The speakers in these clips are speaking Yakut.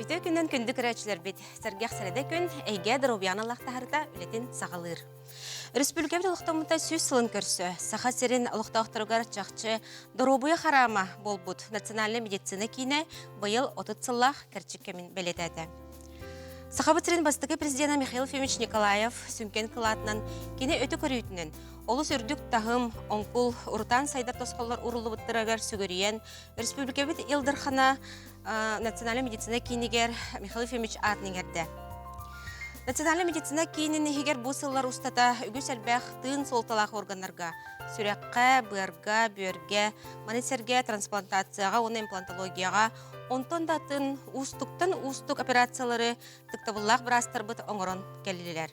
Үтүө күнүнэн күндү көрөөччүлэрбит! Сэргэх сэрэдэ күн эйгэ доруобуйаны аллахтаһарыта үлэтин саҕалыыр. Өрөспүүбүлүкэбит олохтоммута сүүс сылын көрсө Саха сирин олохтоохторугар чахчы доруобуйа хараама буолбут Национальнай медицина киинэ быйыл 30 сыллаах кэрчик кэмин бэлиэтээтэ. Сахабыт сирин бастакы президенэ Михаил Ефимович Николаев сүҥкэн кылаатынан кини өтө көрүүтүнэн олус үрдүк таһым, оҥкул, урутаан сайдар тосхоллор ууруллубуттарыгар сүгүрүйэн Республикабыт Ил Дархана Национальнай медицина киинигэр Михаил Ефимович аатын иҥэрдэ. Национальнай медицина киинин иһигэр бу сыллар устата үгүс элбэх тыын суолталаах органнарга сүрэххэ, быарга, бүөргэ, маны сэргэ трансплантацияҕа уонна имплантологияҕа, онтон да атын уустуктан уустук операциялары тыктабыллаах быраастарбыт оҥорон кэллилэр.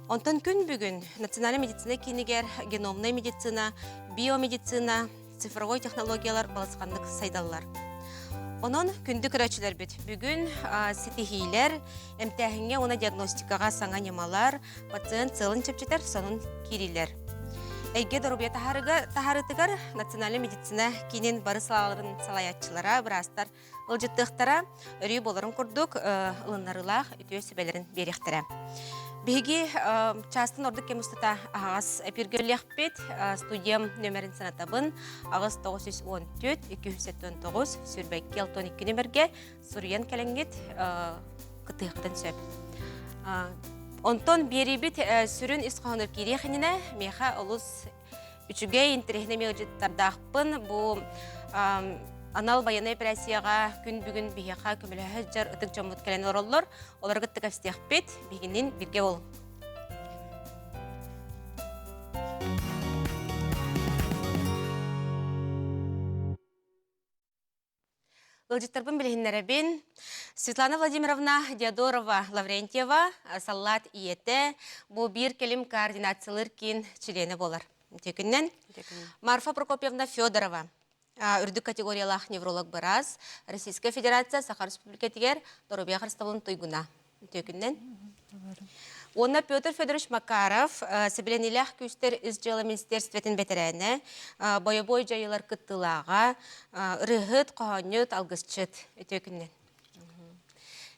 Онтон күн бүгүн Национальнай медицина киинигэр геномнай медицина, биомедицина, цифровой технологиялар балысханнык сайдаллар. Онон күндү көрөөччүлэрбит, бүгүн ситиһиилэр, эмтээһиҥҥэ уонна диагностикаҕа саҥа ньымалар, пациент сыалын чэпчэтэр сонун киириилэр. Эйгэ доруобуйа таһаарыытыгар Национальнай медицина киинин бары салааларын салайааччылара, быраастар Ыалдьыттыахтара, өрүү буоларын курдук, ылыннарыылаах үтүө сүбэлэрин биэриэхтэрэ. Биһиги чаастан ордук кэм устата аһаҕас эпиргэ үлэлиэхпит. Студиям нөмерин санатабын. 8 914 279 22 62 нөмергэ суруйан кэлэҥҥит кытыаххытын сөп. Онтон биэриибит сүрүн ис хоһоонугар киириэх иннинэ миэхэ олус үчүгэй интэриэһинэй мелодиттардаахпын. Бу анал байыаннай операцияҕа күн бүгүн биһиэхэ көмөлөһө сылдьар ытык дьоммут кэлэн олороллор. Олору кытта кэпсэтиэхпит. Биһигинин бииргэ буолуҥ. Ыалдьыттарбын билиһиннэрэбин. Светлана Владимировна Диодорова Лаврентьева, саллаат ийэтэ, бу биир кэлим координациялыыр киин чилиэнэ буолар. Үтүөкүннэн. Марфа Прокопьевна Федорова, үрдүк категориялаах невролог-быраас, Российская Федерация Саха Республикатыгар доруобуйа харыстабылын туйгуна. Үтүөкүннэн. Уонна Петр Федорович Макаров, Сэбилэниилээх күүстэр ис дьыала министерствотын бэтэрээнэ, бойобуой дьайыылар кыттыылааҕа, ырыаһыт, хоһоонньут, алгысчыт. Үтүөкүннэн.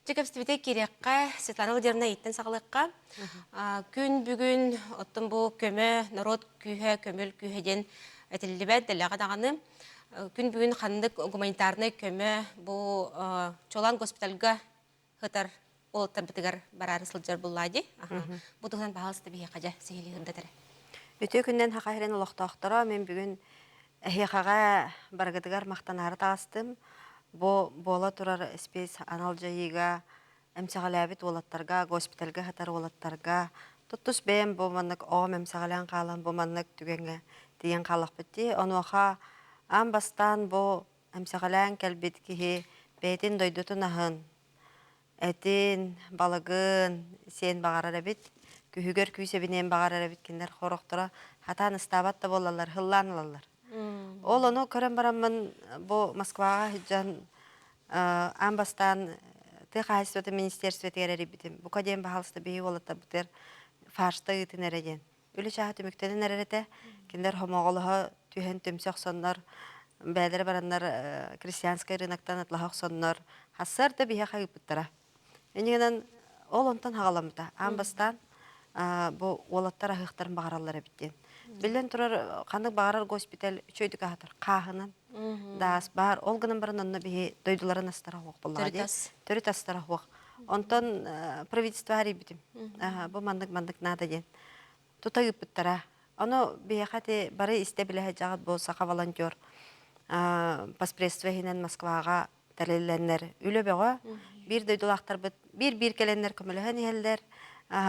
Дьэ кэпсэтибитэ киириэххэ, Светлана Владимировна ииттэн саҕалыахха. Күн бүгүн оттон бу көмө, норуот күүһэ, көмөл күүһэ диэн этиллибэт, дэлэҕэ даҕаны. Күн бүгүн ханнык гуманитарнай көмө бу чолан госпитальга ытар уолаттарбытыгар бараары сылдьар буллаа дии. Бу туһунан баһаалыста биһиэхэ дьэ сиһилии сырдат эрэ. Үтүө күннэн Саха сирин олохтоохторо мин бүгүн эһиэхэҕэ барыгытыгар махтанаары таҕыстым. Бу буола турар спец анал дьайыыга эмсэҕэлээбит уолаттарга, госпитальга сытар уолаттарга туттус бэйэм бу маннык оҕом эмсэҕэлээн хаалан бу маннык түгэҥҥэ тиийэн хааллахпыт дии. Онуоха аан бастаан бу Эмсэҕэлээн кэлбит киһи бэйэтин дойдутун аһын, этин, балыгын сиэн баҕарар эбит, күһүгэр күүс эбиниэн баҕарар эбит кинилэр хорохторо хатаан ыстаабат да буоллаллар, һыллаан ылаллар. Ол ону көрөн бараммын бу Москваҕа сылдьан аан бастаан тыа хаһаайыстыбатын министерствотыгар эрийбитим. Бука диэн баһаалыста биһиги уолаттарбытыгар фаршта ыытын эрэ диэн. Үлэ чааһа түмүктэнэн эрэр этэ. Кинилэр хомоҕолоһо түһэн түмсэ охсоннор, бэйэлэрэ бараннар крестьянскай рыноктан атлаһа охсоннор, хассар да биһиэхэ ыыппыттара. Иннигинэн ол онтон хаҕаламмыта. Аан бастаан бу уолаттар аһыахтарын баҕараллар эбит диэн. Биллэн турар, ханнык баҕарар госпиталь үчүгэйдик аһатар. Хааһынан даас баар. Ол гынан баран онно биһи дойдуларын астара суох буоллаҕа дии. Төрүт астара суох. Онтон правительство арыйбытым. Бу маннык-маннык наада диэн. Тута ыыппыттара. Ону биһиэхэ ити бары истэ-билэ сылдьаҕыт бу саха волонтер поспредство иһинэн Москваҕа тэриллэннэр үлэ бөҕө. Биир дойдулаахтарбыт биир-биир кэлэннэр көмөлөһөн иһэллэр.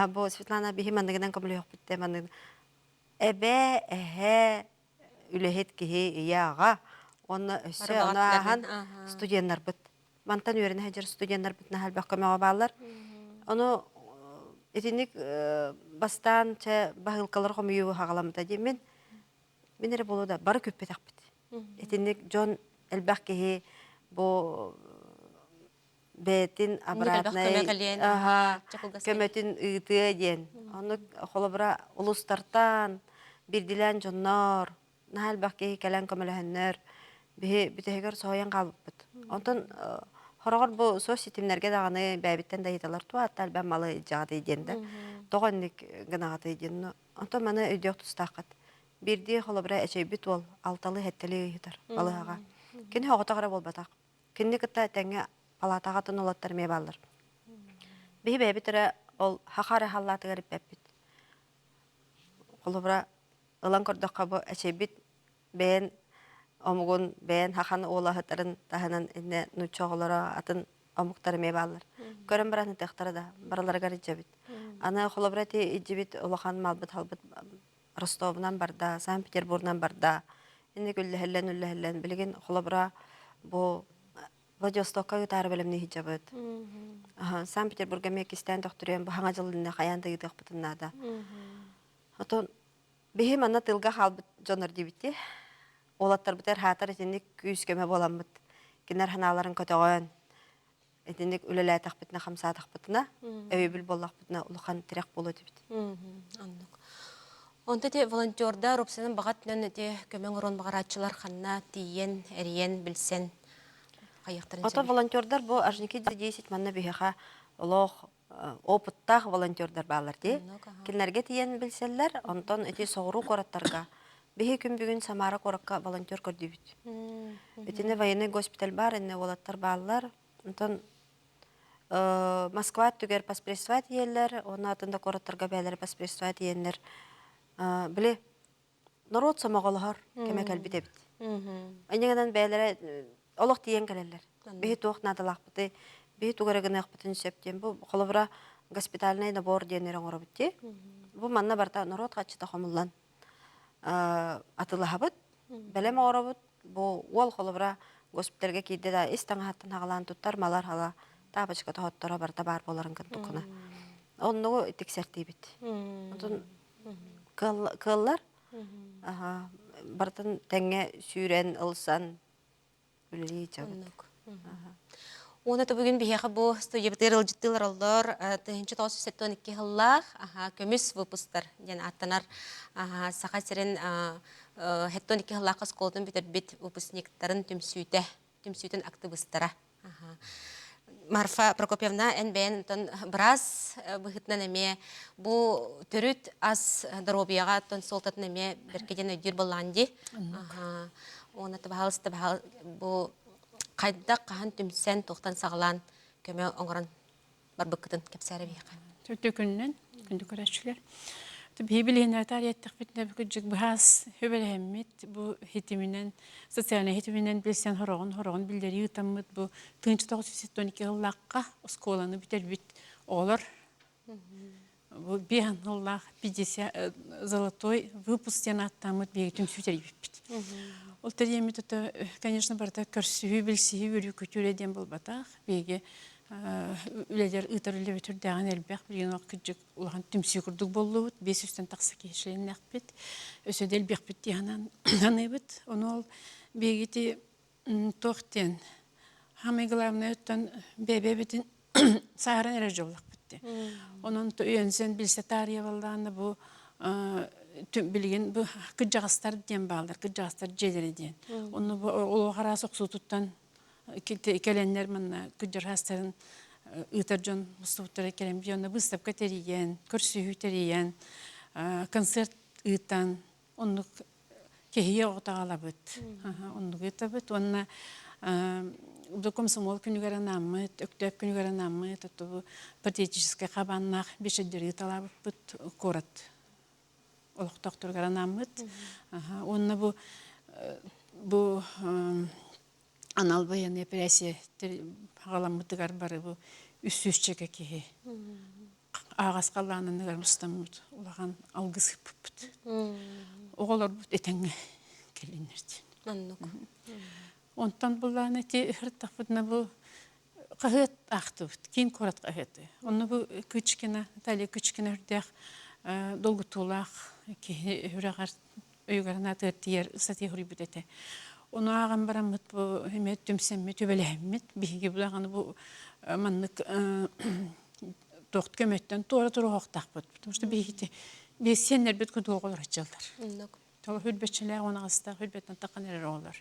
Бу Светлана биһи манныгынан көмөлөһүөхпүт дэ маннык эбээ, эһээ, үлэһит киһи ийэ-аҕа уонна өссө ону ааһан студеннарбыт мантан үөрэнэ сылдьар студеннарбыт наһаа элбэх көмөҕө бааллар. Ону итинник бастаан чэ баһыылкалар хомуйуу хаҕаламмыта дии мин мин эрэ буолуо да бары күппэтэхпит. Итинник дьон элбэх киһи бу бэйэтин обратнай көмөтүн ыытыа диэн. Ону холобура улуустартан биирдилээн дьоннор наһаа элбэх киһи кэлэн көмөлөһөннөр биһи бүтэһигэр соһуйан хаалбыппыт. Онтон. Хороҕор бу соцситимнэргэ даҕаны бэйэбиттэн да ыйыталар туо атта элбэх малы илдьэҕитий диэн да. Тоҕо инник гынаҕытый диэн. Онтон маны өйдүөх тустааххыт. Биирдии холобура эчэйбит уол алталыы-сэттэлии ыйытар балыыһаҕа. Кини оҕотох эрэ буолбатах. Кинини кытта тэҥҥэ палаатаҕа атын уолаттар эмиэ бааллар. Биһи бэйэбит эрэ ол хаха эрэ халлаатыгар иппэппит. Холобура, ылан көрдөххө бу эчэйбит бэйэн омугун, бэйэн хахан уолаһыттарын таһынан иннэ нуучча оҕолоро атын омуктар эмиэ бааллар. Көрөн баран ытыахтара да, барыларыгар илдьэбит. Аны холобура ити илдьибит улахан малбыт-халбыт Ростовунан барда, Санкт-Петербургунан барда. Инник үллэһиллэн-үллэһиллэн билигин холобура бу Владивостокка ыытаары бэлэмнии сылдьабыт. Санкт-Петербурга эмиэ кистээн төхтүрүйэн бу хаҥа дьыл иннинэ хайаан да ыытыахпытын наада. Отон биһи манна тылга хаалбыт дьоннор диэбитти. Уолаттарбытыгар хаатар итинник күүс-көмө буоламмыт. Кинилэр санааларын көтөҕөн, итинник үлэлээтэхпитинэ, хамсаатахпытына, өйөбүл буоллахпытына улахан тирэх буолуо этибит. Оннук. Онто ити волонтердар уопсайынан баҕа өттүнэн ити көмө оҥорон баҕарааччылар ханна тиийэн, эрийэн, билсэн хайыахтарын Ото сөбүй? волонтердар бу Ажники 10 манна биһиэхэ олох опыттаах волонтердар бааллар дии. Оннук, аха. Кинилэргэ тиийэн билсэллэр, онтон ити соҕуруу куораттарга биһи күн бүгүн Самара куоракка волонтер көрдүүбүт. Итиннэ военный госпиталь баар, иннэ уолаттар бааллар. Онтон Москва өттүгэр поспредства тиийэллэр, уонна атын да куораттарга бэйэлэрэ поспредства тиийэннэр били норуот сомоҕолоһор кэмэ кэлбит эбит. Инньэ гынан бэйэлэрэ олох тиийэн кэлэллэр. Биһи туох наадалаахпытый, биһи тугу эрэ гыныахпытын сөп диэн. Бу холобура госпитальный набор диэннэри оҥоробут дии. Бу манна барыта норуот хаччыта хомуллан атылаһабыт, бэлэм оҥоробут. Бу уол холобура госпитальга киирдэ да ис таҥаһыттан хаҕалаан туттар малар хала таапачка тоһотторо барыта баар буоларын курдуккуна. Оннугу тиксэртиибит. Онтон кыаллар барытын тэҥҥэ сүүрэн, ылсан үлэлии дьабыт. Уонна бүгүн биһиэхэ бу студиябытыгар ыалдьыттыылар оллор 1972 сыллаах көмүс выпустар диэн ааттанар Саха сирин 72 сыллаах оскуолатын бүтэрбит выпускниктарын түмсүүтэ, түмсүүтүн актыбыыстара. Марфа Прокопьевна, эн бэйэн онтон быраас быһыытынан эмиэ бу төрүт ас доруобуйаҕа оттон суолтатын эмиэ бэркэ диэн өйдүүр буоллаҕын дии. Уонна баһаалыста бу хайдах хаһан түмсэн, туохтан саҕалаан көмө оҥорон барбыккытын кэпсээрэ биһиэхэ. Төрдө күнүнэн, күндү көрөөччүлэр. Биһи билиһиннэрэ таарыйаттахпытына бүкүдьүк быһаас хөбөлөһөммүт бу хитиминэн, социальнай хитиминэн билсэн хороҕун-хороҕун биллэрии ыытаммыт бу 1972 сыллаахха оскуоланы бүтэрбит оҕолор бу биэс сыллаах 50 золотой выпуск диэн ааттааммыт биһиги түмсүү тэрийбиппит. Ол тэрийэммит ото, конечно, барыта көрсүһүү, билсиһии, үөрүү-көтүү диэн буолбатах. Биһиги үлэлэр ыытар үлэбит үрдээҕин элбэх, билигин ол кырдьык улахан түмсүү курдук буоллубут, биэс үстэн тахса киһи членнээхпит, өссө да элбиэхпит дии саныыбыт. Ону ол биһиги туох диэн, самый главное оттон бэйэ-бэйэбитин сааһыран эрэр дьоллохпут дии. Онон өйөнсөн билсэ таарыйа баллаана бу билигин бу кырдьаҕастар диэн бааллар, кырдьаҕастар дьиэлэрэ диэн. Онно бу олох араас охсуутуттан кэлэннэр манна кырдьаҕастарын ыытар дьон мустубуттара кэлэн онно быыстапка тэрийэн, көрсүһүү тэрийэн, концерт ыытан оннук кэһии оҕото аҕалабыт. Оннук ыытабыт уонна комсомол күнүгэр анааммыт, Өктөөп күнүгэр анааммыт, бу патриотическай хабааннаах биэчэрдэри ыыталаабыппыт куорат олохтоохторугар анааммыт. Уонна бу бу анал байыаннай эпэрээссийэ аҕаламмытыгар бары бу үс сүүсчэкэ киһи ааҕас халлааныгар мустаммыт улахан алгыс ыыппыппыт. Оҕолорбут этэҥҥэ кэлиннэр диэн. Оннук. Онтон буллаан ити ырыттахпытына бу хаһыат аахтыбыт, киин куорат хаһыаты. Онно бу Кычкина, Наталья Кычкина үрдээх долгутуулаах киһи үрэҕэр өйүгэр анаатыгар тиийэр ыстатыйа суруйбут этэ. Ону ааҕан бараммыт бу эмиэ түмсэммит, үбэлэһэммит, биһиги бу даҕаны бу маннык туох көмөттөн туора туруохтаахпыт. Потому что биһиги биэссиэннэрбит курдук оҕолор сылдьаллар. Толо хүрбэччэлээх уон аҕыстаах хүрбэттэн таххан эрэр оҕолор.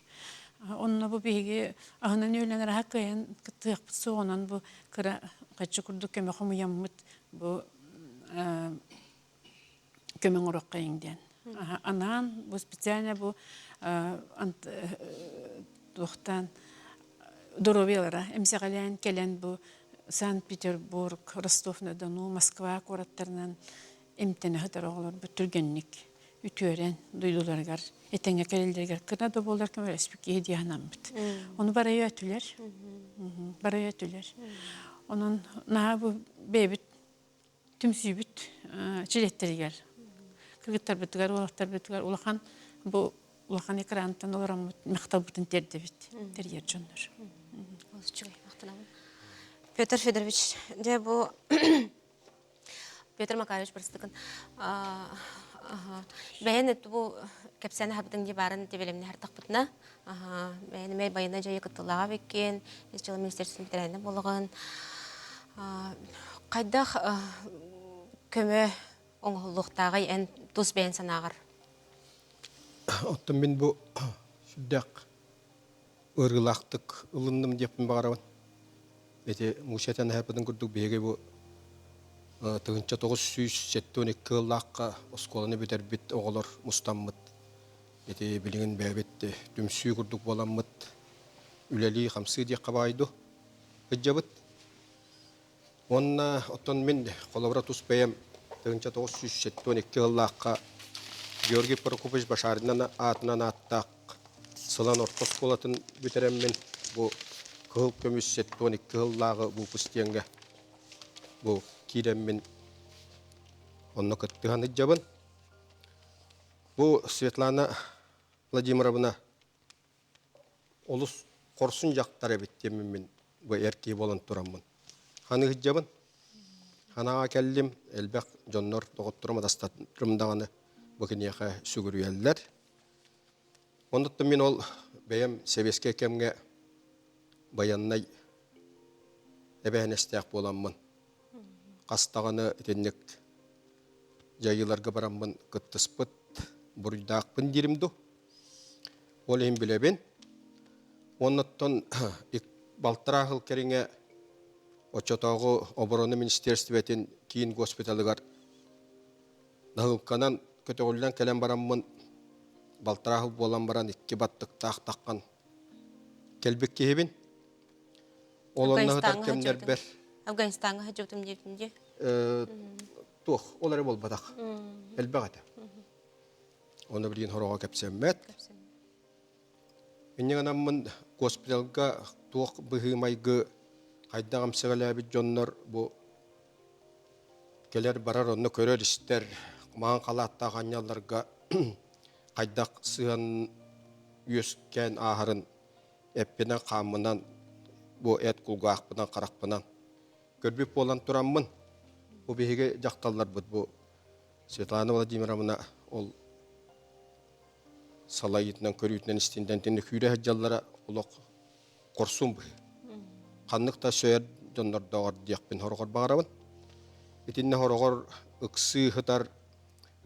Онно бу биһиги аһынан үөлэн араһа кыайан кыттыахпыт суоҕунан бу кыра хаччы курдук көмө хомуйаммыт бу көмө оҥоруоххайыҥ диэн. Анаан бу специально бу туохтаан доруобуйалара эмсэҕэлээн кэлэн бу Санкт-Петербург, Ростов-на-Дону, Москва куораттарынан эмтэнэ сытар оҕолорбут түргэнник үтүөрэн дойдуларыгар этэҥҥэ кэлэллэригэр кыра да буоллар көмөлөспүт киһи дии санаммыт. Ону барайа өтүлэр. Барайа өтүлэр. Онон наһаа бу бэйэбит түмсүүбүт чилиэттэригэр кыргыттарбытыгар, уолаттарбытыгар улахан бу улахан экрантан олороммут махталбытын тиэрдэбит тэрийэр дьоннор. Олус үчүгэй, махтанабын. Петр Федорович, дьэ бу Петр Макарович бырыстыкын бэйэн бу кэпсээн аһабытын дии баарын тибилэмни хартахпытына бэйэн эмэ байына дьайы кыттылаҕа биккин ис дьыала министерствотын бэтэрээнэ буолаҕын хайдах көмө оҥоһуллуохтааҕый эн тус бэйэн санааҕар? Оттон мин бу сүрдээх ыарыылаахтык ылынным диэхпин баҕарабын. Ити Муся этэн аһарбытын курдук биһиги бу 1972 сыллаахха оскуоланы бүтэрбит оҕолор мустаммыт ити билигин бэйэбит түмсүү курдук буоламмыт үлэлии-хамсыы диэххэ баай дуу сылдьабыт. Уонна оттон мин холобура тус бэйэм 1972 сыллаахха Георгий Прокопович Башаринан аатынан ааттаах Сылан орто оскуолатын бүтэрэммин бу Кыһыл көмүс 72 сыллааҕы выпуск диэҥҥэ бу киирэммин онно кыттыһан ыдьабын. Бу Светлана Владимировна олус хорсун дьахтар эбит диэммин мин бу эр киһи буолан тураммын ханыһыдьабын. Ханаҕа кэллим, элбэх дьоннор доҕотторум атастарым даҕаны бу киниэхэ сүгүрүйэллэр. Оннуттан мин ол бэйэм сэбиэскэй кэмҥэ байыаннай эбээһинэстээх буоламмын, хас даҕаны итинник дьайыыларга бараммын кыттыспыт буруйдаахпын диирим дуу. Ол иһин билэбин. Оннуттан балтараа сыл кэриҥэ оччотооҕу оборона министерствотын киин госпиталыгар наһыылканан көтөҕүллэн кэлэн бараммын балтараа сыл буолан баран икки баттыктаах таххан кэлбит киһибин. Ол онно сытар кэмнэрбэр Афганистаҥҥа сылдьыбытым диэбитим дии. Туох, ол эрэ буолбатах. Элбэх этэ. Ону билигин хороҕо кэпсэммэт. Инньэ гынаммын госпиталга туох быһыы-майгы хайдах эмсэҕэлээбит дьоннор бу кэлэр-барар онно көрөр-истэр маҥан халааттаах анньалларга хайдах сыһыан үөскээн ааһарын эппинэн-хааммынан бу эт кулгаахпынан харахпынан көрбүт буолан тураммын бу биһиги дьахталларбыт бу Светлана Владимировна ол салайыытынан көрүүтүнэн истинтэн күүрэ сылдьаллара олох хорсун быһыы. Ханнык да сөйөр дьоннордооҕор диэхпин хороҕор баҕарабын. Итиннэ хороҕор ыксыы сытар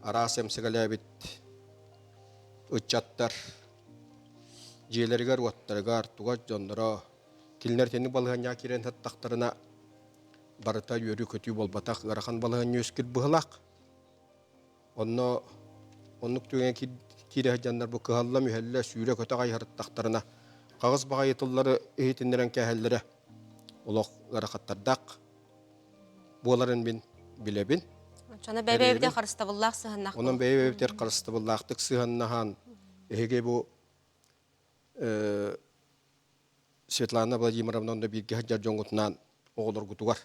араас эмсэгэлээбит ыччаттар дьиэлэригэр-уоттарыгар тугас дьонноро кинилэр итинник балаһыанньаҕа киирэн сыттахтарына барыта үөрүү-көтүү буолбатах ыарахан балаһыанньа үөскүүр быһылаах. Онно оннук түгэҥҥэ киирэ сылдьаннар бу кыһалла-мүһэллэ, сүүрэ-көтө хайыһарыттахтарына хаҕыс баҕайы тыллары иһитиннэрэн кээһэллэрэ олох ыарахаттардаах буоларын мин билэбин. Оччоно бэйэ-бэйэбитигэр харыстабыллаах сыһыаннаах Онон бэйэ-бэйэбитигэр харыстабыллаахтык сыһыаннаһан эһиги бу Светлана Владимировна онно бииргэ сылдьар дьоҥҥутунаан оҕолоргутугар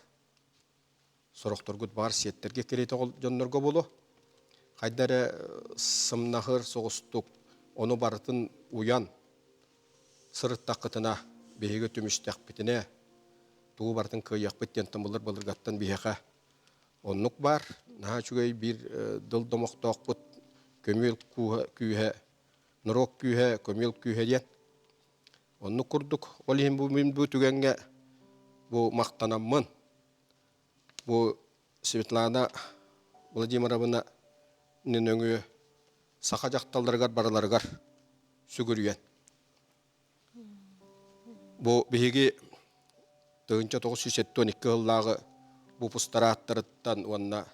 сорохторгут баҕар сиэттэргэ кэриэтэ дьоннорго буолуо. Хайда эрэ сымнаһыр соҕустук ону барытын уйан сырыттаххытына биһиги түмүстэхпитинэ тугу барытын кыайыахпыт диэн тымыллар былыргаттан биһиэхэ оннук баар. Наһаа үчүгэй биир дыл домохтоохпут көмүөл күүһэ норуот күүһэ, көмүөл күүһэ диэн. Оннук курдук, ол иһин бу мин бу түгэҥҥэ бу махтанаммын, бу Светлана Владимировна нөҥүө саха дьахталларыгар барыларыгар сүгүрүйэн. Бу биһиги 1972 сыллааҕы выпустар ааттарыттан уонна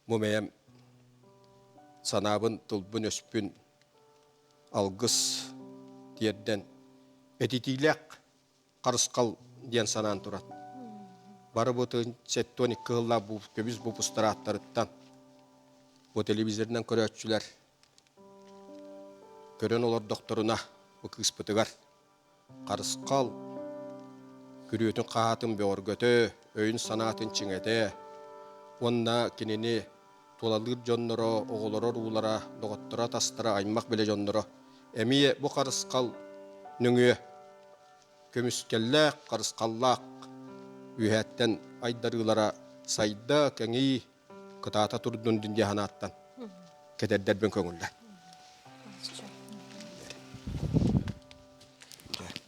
бу бэйэм санаабын, тылбын-өспүн алгыс тиэрдэн этитиилээх харысхал диэн санаан туран бары бу 72 сыллаах көмүс выпустар ааттарыттан бу телевизорынан көрөөччүлэр көрөн олордохторуна бу кыыспытыгар Харысхал күрүөтүн хаһаатын бөҕөргөтө, өйүн-санаатын чиҥэтэ уонна кинини тулалыыр дьонноро, оҕолоро, уруулара, доҕотторо, атастара, аймах-билэ дьонноро эмиэ бу харысхал нөҥүө көмүскэллээх, харысхаллаах үөһээттэн айдарыылара сайда, кэҥии, кытаата турдун дии санааттан кэтэрдэрбин көҥүллэ.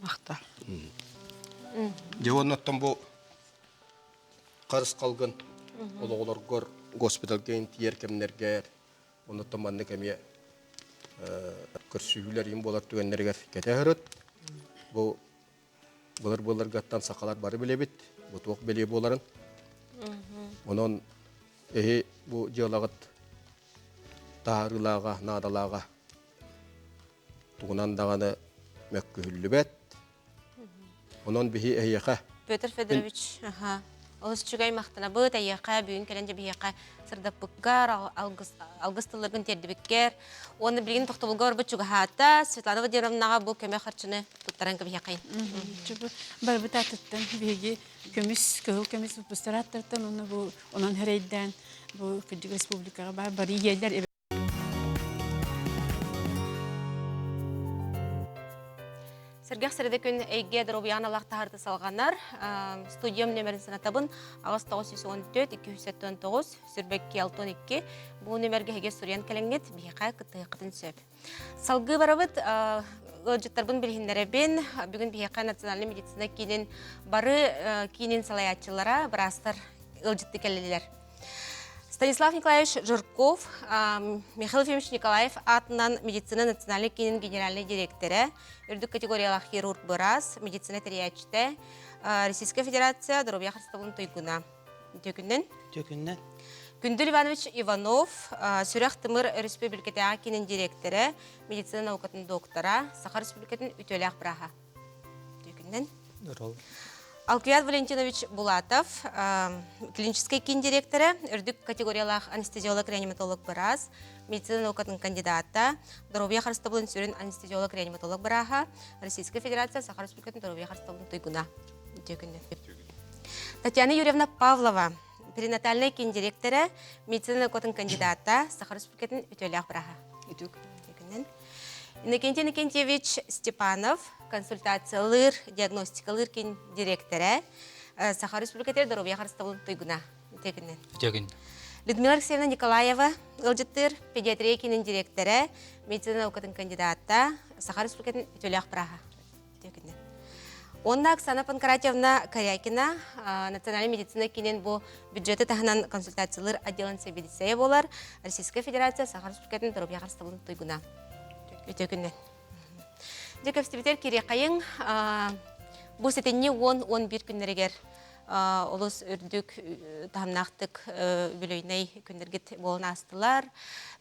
Махтал. Дьэ уоннаттан бу харысхалгын олоҕолоргор госпиталга тиийэр кэмнэргэр оннуттан маннык эмиэ көрсүһүүлэр им буолар түгэннэригэр кэтэһэрит. Бу Былыр-былыргаттан сахалар бары билэбит, бу туох бэлиэ буоларын. Онон эһи бу дьыалаҕыт таһаарыылааҕа, наадалааҕа тугунан даҕаны мөккүһүллүбэт. Онон биһи эһиэхэ Петр Федорович, аха, олус үчүгэй махтанабыт эйиэхэ бүгүн кэлэн дьэ биһиэхэ сырдаппыккар, алгыс, алгыс тылларгын тиэрдибиккэр. Уонна билигин тохтобулга барбыт чугаһаата Светлана Владимировнаҕа бу көмө харчыны туттаран кэбиһиэххэйин. Барбыт аатыттан биһиги көмүс, кыһыл көмүс выпустар ааттартан уонна бу онон хэрэйдээн бу кырдьык республикаҕа баар бары ийэлэр Сэргэх сэрдэ күн эйгэ доруобуйаҕын алах таһарты салҕанар. Студиям нөмерин санатабын 8914 279 сүрбэкки 62 бу нөмергэ эһиги суруйан кэлэҥҥит биһиэхэ кыттыһыаххытын сөп. Салгыы барабыт ыалдьыттарбын билиһиннэрэбин. Бүгүн биһиэхэ национальнай медицина киинин бары киинин салайааччылара, быраастар ыалдьытты кэллилэр. Станислав Николаевич Жирков, Михаил Ефимович Николаев аатынан медицина национальнай киинин генеральнай директора, үрдүк категориялаах хирург быраас, медицина тэрийээччитэ, Российская Федерация доруобуйа харыстабылын туйгуна. Үтүөкүннэн. Үтүөкүннэн. Күндүл Иванович Иванов, Сүрэх-тымыр өрөспүүбүлүкэтээҕи киинин директора, медицина наукатын доктора, Саха Республикатын үтүөлээх бырааһа. Үтүөкүннэн. Алквиад Валентинович Булатов, клиническэй киин директора, үрдүк категориялаах анестезиолог-реаниматолог быраас, медицина наукатын кандидата, доруобуйа харыстабылын сүрүн анестезиолог-реаниматолог бырааһа, Российская Федерация Саха Республикатын доруобуйа харыстабылын туйгуна. Үтүө Татьяна Юрьевна Павлова, перинатальнай киин директора, медицина наукатын кандидата, Саха Республикатын үтүөлээх бырааһа. Үтүө Иннокентий Иннокентьевич Степанов, консультациялыыр, диагностикалыыр киин дириэктэрэ, Саха Республикатыгар доруобуйа харыстабылын туйгуна. Үтүө күнүн. Үтүө күн. Людмила Алексеевна Николаева, ыалдьыттыыр педиатрия киинин дириэктэрэ, медицина наукатын кандидата, Саха Республикатын үтүөлээх бырааһа. Үтүө күнүн. Уонна Оксана Панкратьевна Корякина, Национальнай медицина киинин бу бюджеты таһынан консультациялыыр отделын сэбиэдиссэйэ буолар, Российская Федерация Саха Республикатын доруобуйа харыстабылын туйгуна. Үтүө күнүн. Дьэ, кэпсэтибитэр кириэхэйиҥ бу сэтинньи 10-11 күннэригэр олус үрдүк таһымнаахтык үбүлүөйнэй күннэргит буолан аастылар.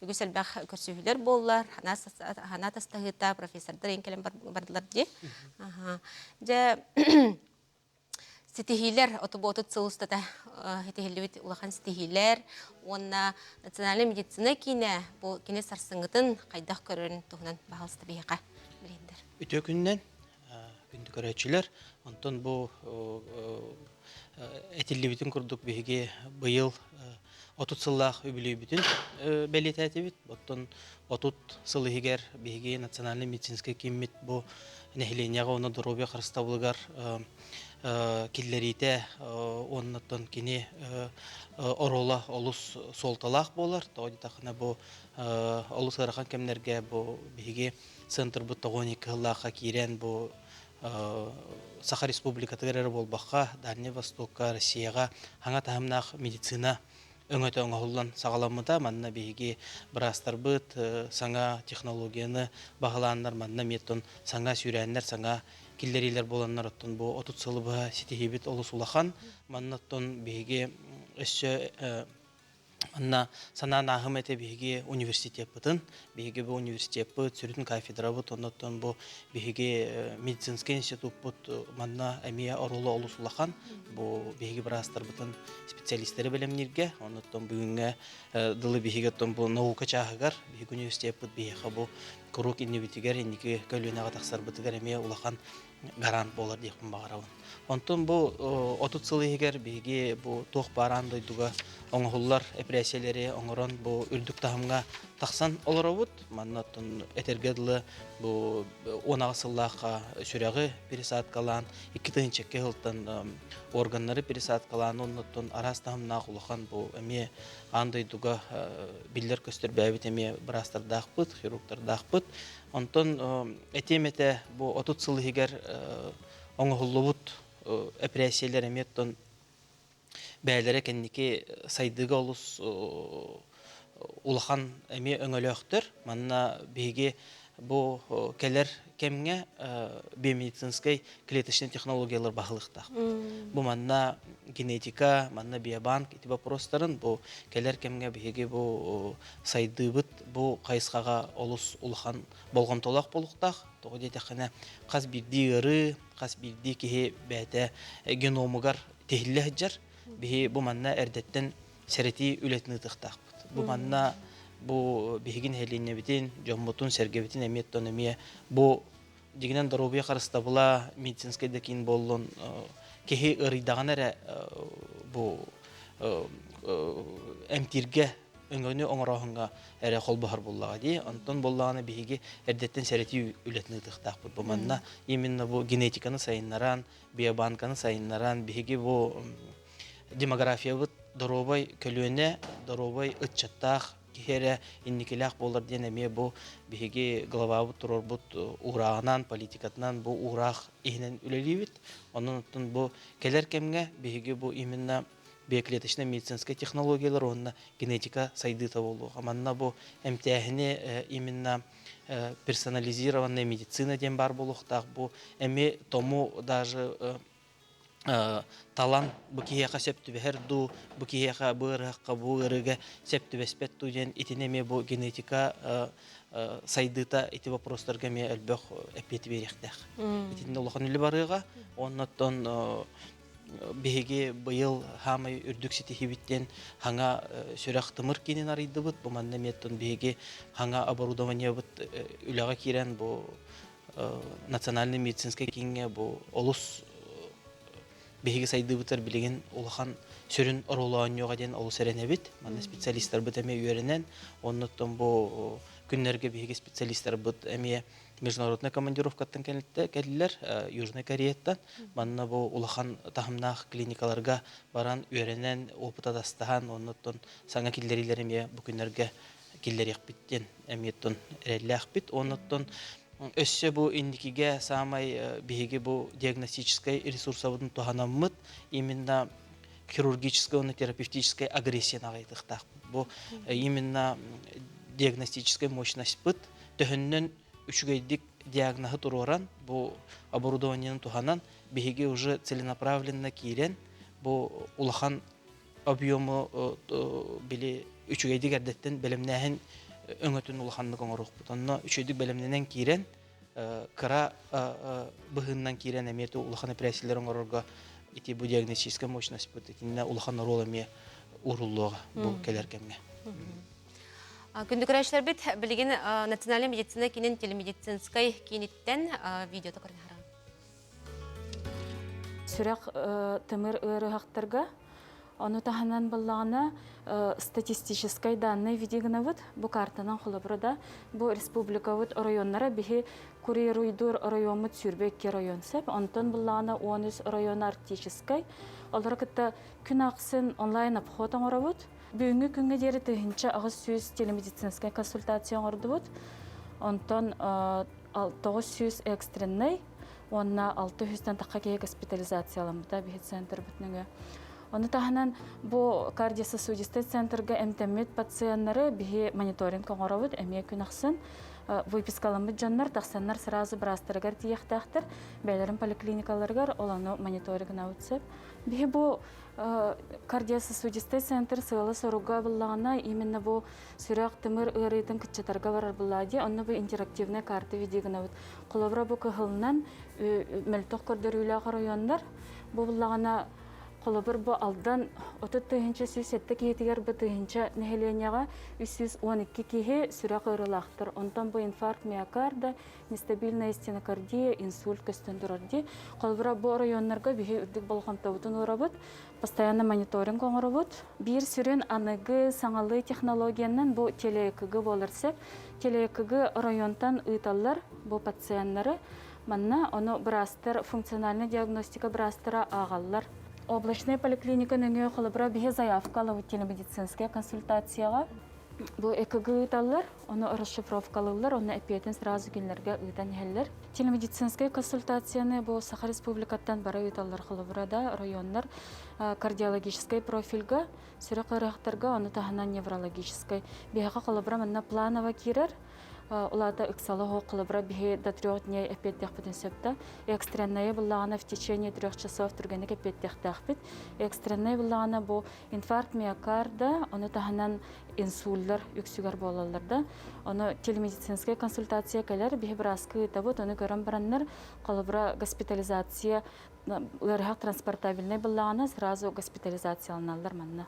Үгүс элбэх көрсүһүүлэр буоллар. Хана тастаһыыта профессордар эҥ кэлэн бардылар дии. Дьэ, ситиһиилэр оту сыл устата ситиһиллибит улахан ситиһиилэр уонна национальнай медицина киинэ бу кини сарсыҥҥытын хайдах көрөрүн туһунан баһалыста биһиэхэ билиһиннэр. Үтүө күнүнэн күндү көрөөччүлэр. Онтон бу этиллибитин курдук биһиги быйыл 30 сыллаах үбүлүөйбүтүн бэлиэтээтибит. Оттон 30 сыл иһигэр биһиги национальнай медицинскэй кииммит бу нэһилиэнньэҕэ уонна доруобуйа харыстабылыгар киллэриитэ уонна кини оруола олус суолталаах буолар. Тоҕо диэтэххинэ бу олус ыарахан кэмнэргэ бу биһиги центрбыт 92 сыллаахха киирэн бу Саха Республикатыгар эрэ буолбакка, Дальнай Востокка, Россияҕа хаҥа таһымнаах медицина өҥөтө оҥоһуллан саҕаламмыта. Манна биһиги быраастарбыт саҥа технологияны баһылааннар, манна эмиэ саҥа сүүрээннэр, саҥа киллэриилэр буоланнар оттон бу 30 сылы быһа ситиһиибит олус улахан. Манна оттон биһиги өссө Манна санаан ааһым этэ биһиги университеппытын. Биһиги бу университеппыт, сүрүн кафедрабыт, оннуттан бу биһиги медицинскэй институппут манна эмиэ оруола олус улахан. Бу биһиги быраастарбытын специалистары бэлэмнииргэ, оннуттан бүгүҥҥэ дылы биһиги оттон бу наука чааһыгар биһиги университеппыт биһиэхэ бу куруук иннибитигэр, инники көлүөнэҕэ тахсарбытыгар эмиэ улахан гарант буолар диэхпин баҕарабын. Онтон бу 30 сыл иһигэр биһиги бу туох баар аан дойдуга оҥоһуллар эпэрээссийэлэри оҥорон бу үрдүк таһымҥа тахсан олоробут. Манна оттон этэргэ дылы бу 18 сыллаахха сүрэҕи пересадкалаан, 2002 сылтан органнары пересадкалаан, оннуттан араас таһымнаах улахан бу эмиэ аан дойдуга биллэр-көстөр бэйэбит эмиэ быраастардаахпыт, хирургтардаахпыт. Онтон этиэм этэ бу 30 сыл иһигэр оҥоһуллубут эпэрээссийэлэр эмиэ оттон бэйэлэрэ кэнники сайдыыга олус улахан эмиэ өҥөлөөхтөр. Манна биһиги бу кэлэр кэмҥэ биомедицинскэй клеточнай технологиялар баһылыктаах. Бу манна генетика, манна биобанк ити боппуруостарын бу кэлэр кэмҥэ биһиги бу сайдыыбыт бу хайысхаҕа олус улахан болҕомтолоох буолуохтаах. Тоҕо диэтэххинэ, хас биирдии ыарыы, хас биирдии киһи бэйэтэ геномугар тиһиллэ сылдьар. Биһи бу манна эрдэттэн сэрэтии үлэтин ыытыахтаахпыт. Бу манна бу биһиги нэһилиэнньэбитин, дьоммутун, сэргэбитин эмиэ оттон эмиэ бу дьиҥинэн доруобуйа харыстабыла медицинскэй да киин буоллун киһи ыарыйдаҕына эрэ бу эмтииргэ өҥөнү оҥорооһуҥҥа эрэ холбоһор буоллаҕа дии. Онтон буоллаҕына биһиги эрдэттэн сэрэтии үлэтин ыытыахтаахпыт. Бу манна именно бу генетиканы сайыннаран, биобанканы сайыннаран биһиги бу демографиябыт доруобай көлүөнэ, доруобай ыччаттаах киһи эрэ инникилээх буолар диэн эмиэ бу биһиги главабыт туруорбут уурааҕынан, политикатынан бу уураах иһинэн үлэлиибит. Онон оттон бу кэлэр кэмҥэ биһиги бу именно биоклеточнай медицинскэй технологиялар уонна генетика сайдыыта буолуоҕа. Манна бу эмтээһини именно персонализированная медицина диэн баар буолуохтаах. Бу эми тому даже талан бу киһиэхэ сөп түбэһэр дуу, бу киһиэхэ бу ыарыһахха бу ыарыыга сөп түбэспэт дуу диэн итини эмиэ бу генетика сайдыыта ити вопростарга эмиэ элбэх эппиэти биэриэхтээх. Итиннэ улахан үлэ барыаҕа. Оннуттан биһиги быйыл хаамай үрдүк ситиһиибит диэн хаҥа сүрэх тымыр киинин арыйдыбыт. Бу манна эмиэ биһиги хаҥа оборудованиебыт үлэҕэ киирэн бу национальный медицинскэй кииҥҥэ бу олус биһиги сайдыыбытыгар билигин улахан сүрүн оруолу оонньуоҕа диэн олус эрэнэбит. Манна специалистарбыт эмиэ үөрэнэн, оннуттан бу күннэргэ биһиги специалистарбыт эмиэ международнай командировкаттан кэллилэр, Южнай Кореяттан. Манна бу улахан таһымнаах клиникаларга баран үөрэнэн, опыт атастаһан, оннуттан саҥа киллэриилэр эмиэ бу күннэргэ киллэриэхпит диэн эмиэ эрэллээхпит. Оннуттан өссө бу инникигэ саамай биһиги бу диагностическай ресурсабытын туһанаммыт именно хирургическай уонна терапевтическай агрессияны аҕыйатыахтаахпыт. Бу именно диагностическай мощностьпыт төһөннөн үчүгэйдик диагноһы туруоран, бу оборудованиены туһанан биһиги уже целенаправленно киирэн бу улахан объему били үчүгэйдик эрдэттэн бэлэмнээһин өҥөтүн улаханнык оҥоруохпут. Онно үчүгэйдик бэлэмнэнэн киирэн, кыра быһыыннан киирэн эмиэ улахан эпэрээссийэлэр оҥорорго ити бу диагностическая мощностьпыт итиннэ улахан оруол эмиэ ууруллуоҕа бу кэлэр кэмҥэ. Күндү көрөөччүлэрбит, билигин Национальнай медицина киинин телемедицинскай кииниттэн видеота көрөн аһарабын. Сүрэх тымыр ыарыһахтарга ону таһынан буллаҕына статистическай данные види гынабыт. Бу картанан холобура да бу республикабыт оройуоннара биһи курируйдуур оройуоммут 22 район сөп. Онтон буллаҕына 13 район арктическай. Олору кытта күн ахсын онлайн обход оҥоробут. Бүгүҥҥү күҥҥэ диэри 1800 телемедицинскай консультация оҥордубут. Онтон 900 экстреннай уонна 600-тэн тахха киһи госпитализацияламмыта биһи центрбыт нөҥүө. Ону таһынан бу кардиососудистай центрга эмтэммит пациеннары биһи мониторинг оҥоробут эмиэ күн ахсын. Выпискаламмыт дьоннор тахсаннар сразу быраастарыгар тиийиэхтээхтэр, бэйэлэрин поликлиникаларыгар ол ону мониторингнаабыт сөп. Биһи бу кардиососудистай центр сыала-соруга буллаҕына именно бу сүрэх тымыр ыарыытын кыччатарга барар буллаа дии. Онно бу интерактивная карта видео гынабыт. Холобура бу кыһылынан мөлтөх көрдөрүүлээх оройуоннар бу буллаҕына Холобур, бу Алдан 30 107 киһитигэр бу тыһыынча нэһилиэнньэҕэ 312 киһи сүрэх ыарыылаахтар. Онтон бу инфаркт миокарда, нестабильная стенокардия, инсульт көстөн турар дии. Холобура, бу оройуоннарга биһи үрдүк болҕомтобутун уурабыт, постоянно мониторинг оҥоробут. Биир сүрүн аныгы саҥалыы технологиянан бу теле-ЭКГ буолар сөп. Теле-ЭКГ оройуонтан ыыталлар бу пациеннары. Манна ону быраастар функциональнай диагностика быраастара ааҕаллар. Облачная поликлиника нөҥүө холобура биһи заявка ылабыт телемедицинскэй консультацияҕа. Бу ЭКГ ыыталлар, ону расшифровкалыыллар, онно эппиэтин сразу кинилэргэ ыытан иһэллэр. Телемедицинскэй консультацияны бу Саха Республикаттан бары ыыталлар холобура да районнар кардиологическай профильга, сүрэх ыарыһахтарга, ону таһынан неврологическай. Биһиэхэ холобура манна планово киирэр, Улаата ыксала оһох холобура биһи до трех дней эппиэттиэхпитин сөп да. Экстренная буллаҕына в течение трех часов түргэнник эппиэттиэхтээхпит. Экстренная буллаҕына бу инфаркт миокарда, ону таһынан инсульлар үксүгэр буолаллар да. Ону телемедицинскэй консультация кэлэр, биһи бырааска ыытабыт, ону көрөн бараннар холобура госпитализация ыарыһах транспортабельнай буллаҕына сразу госпитализацияланаллар манна.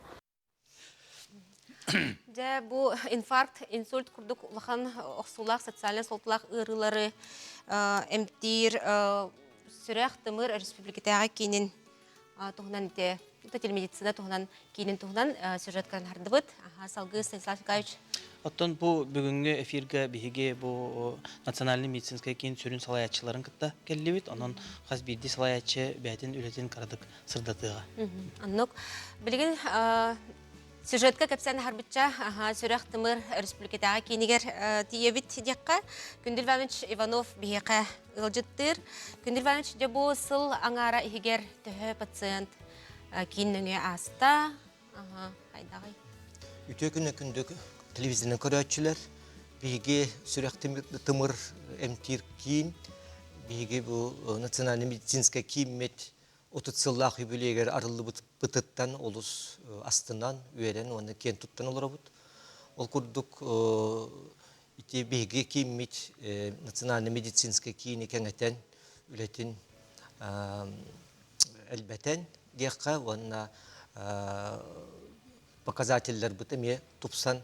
Дьэ, бу инфаркт, инсульт курдук улахан охсуулаах социальнай суолталаах ыарыылары эмтиир сүрэх тымыр республикатааҕы киинин туһунан ити телемедицина туһунан киинин туһунан сюжет көрөн хардыбыт. Салгыы Станислав Николаевич. Оттон бу бүгүҥҥү эфиргэ биһиги бу национальный медицинскэй киин сүрүн салайааччыларын кытта кэллибит. Онон хас биирдии салайааччы бэйэтин үлэтин кыратык сырдатыаҕа. Оннук. Билигин сюжетка кэпсээн аһарбычча сүрэх тымыр республикатааҕы киинигэр тиийэбит диэххэ. Күндүл Иванович Иванов биһиэхэ ыалдьыттыыр. Күндүл Иванович, дьэ бу сыл аҥаара иһигэр төһө пациент киин нөҥүө ааста? Хайдаҕый? Үтүө күнү күндү телевизорынан көрөөччүлэр. Биһиги сүрэх тымыр эмтиир киин, биһиги бу национальный медицинскэй кииммит 30 сыллаах юбилейгэр арыллыбыппытыттан олус астынан, үөрэн уонна киэн туттан олоробут. Ол курдук ити биһиги кииммит национальный медицинскэй киини кэҥэтэн үлэтин элбэтэн диэххэ уонна показателлэрбит эмиэ тупсан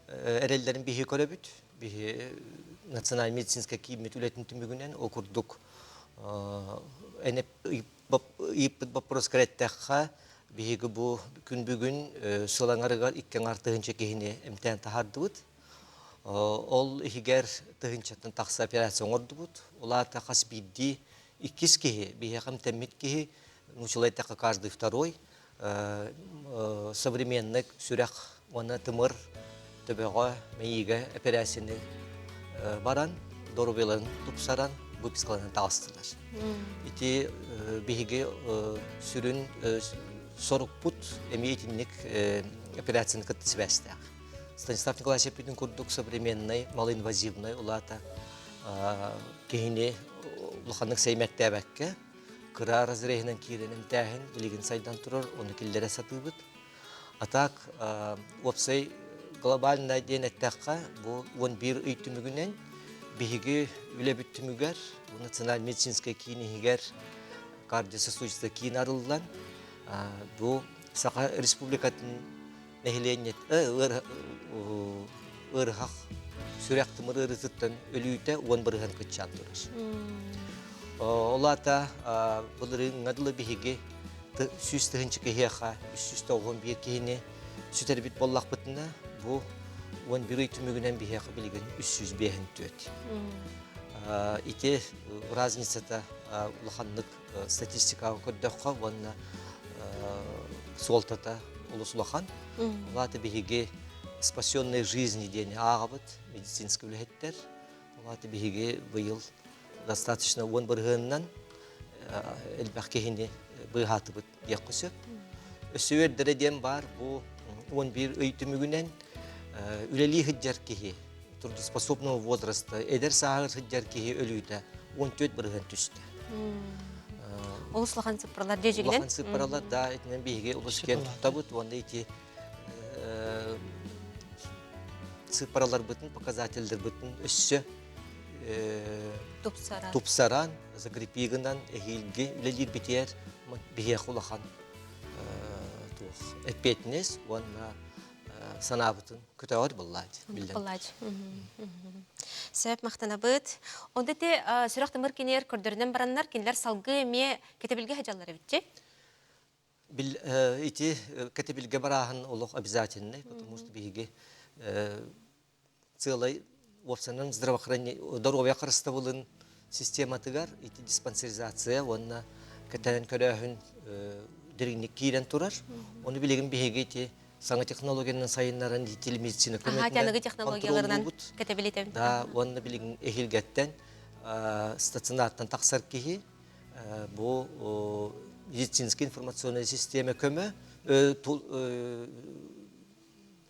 эрэллэрин биһи көрөбүт. Биһи национальный медицинскэй кииммит үлэтин түмүгүнэн ол курдук ыйыппыт боппуруоска эттэххэ, биһиги бу күн бүгүн сыл аҥарыгар икки аҥар тыһыынча киһини эмтээн таһаардыбыт. Ол иһигэр тыһыынчаттан тахса операция оҥордубут. Ол аата хас биирдии иккис киһи, биһиэхэ эмтэммит киһи, нууччалыы эттэххэ каждый второй, современный сүрэх уонна тымыр төбөҕө мэйиигэ эпэрээссийэни баран доруобуйаларын тупсаран выпискаларын таҕыстылар. Ити биһиги сүрүн сорукпут эмиэ итинник операцияны кытта сибээстээх. Станислав Николаевич эппитин курдук современный малоинвазивный улаата киһини улаханнык сэймэктээбэккэ кыра разреһынан киирэн эмтээһин билигин сайдан турар, ону киллэрэ сатыыбыт. А так уопсай глобальнай диэн эттэххэ, бу 11 ый түмүгүнэн биһиги үлэбит түмүгэр национальный медицинскэй киин иһигэр кардиососудистый киин арыллан, бу Саха Республикатын нэһилиэнньэ ыарыһах сүрэх тымыр ыарыытыттан өлүүтэ 10% кыччаан турар. Ол аата былырыыҥҥа дылы биһиги 100 тыһыынча киһиэхэ 391 киһини сүтэрбит буоллахпытына, бу 11 ый түмүгүнэн биһиэхэ билигин 354. Ити разницата улаханнык статистикаҕа көрдөххө уонна суолтата олус улахан. Ол биһиги спасенной жизни диэни ааҕабыт медицинскэй үлэһиттэр. Ол биһиги быйыл достаточно 10 бырыһыанынан элбэх киһини быыһаатыбыт диэххэ сөп. Өссө үөрдэрэ диэн баар бу 11 ый түмүгүнэн үлэлии сылдьар киһи трудоспособного возраста эдэр сааһыгар сылдьар киһи өлүүтэ 14% түстэ. Олус улахан сыппаралар дьиэжигинэн. Улахан сыппаралар да итинэн биһиги олус киэн туттабыт уонна ити сыппараларбытын показательдарбытын өссө тупсаран тупсаран закрепи гынан эһиилги үлэлиирбитигэр биһиэхэ улахан туох эппиэтинэс уонна санаабытын көтөҕөр буоллаачы биллэн. Буоллаачы. Сөп махтанабыт. Онда те сүрэх тымыр киниэр көрдөрүнэн бараннар кинилэр салгыы эмиэ кэтэбилгэ сылдьаллар эбитчи. Бил ити кэтэбилгэ барааһын олох обязательный, потому что биһиги целай уопсанан здравоохранение доруобуйа харыстабылын систематыгар ити диспансеризация уонна кэтээн көрөөһүн дириҥник киирэн турар. Ону билигин биһиги ити саҥа технологиянан сайыннаран телемедицина көмөтүнэн технологияларынан кэтэбилитэ. Да, уонна билигин эһилгэттэн стационартан тахсар киһи бу медицинская информационная система көмө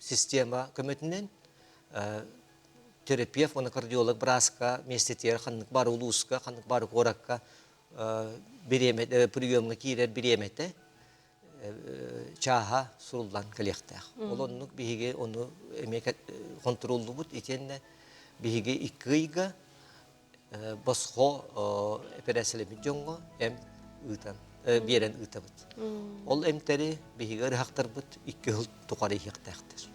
система көмөтүнэн терапевт уонна кардиолог бырааска миэстэтигэр ханнык баар улууска, ханнык баар куоракка приемҥа киирэр бириэмэтэ чааһа суруллан кэлиэхтээх. Ол оннук биһиги ону эмиэ хонтуруоллубут итиэннэ биһиги икки ыйга босхо эпэрээссийэлэммит дьоҥҥо эм ыытан биэрэн ыытабыт. Ол эмтэри биһиги ырыһахтарбыт икки сыл тухары иһиэхтээхтэр.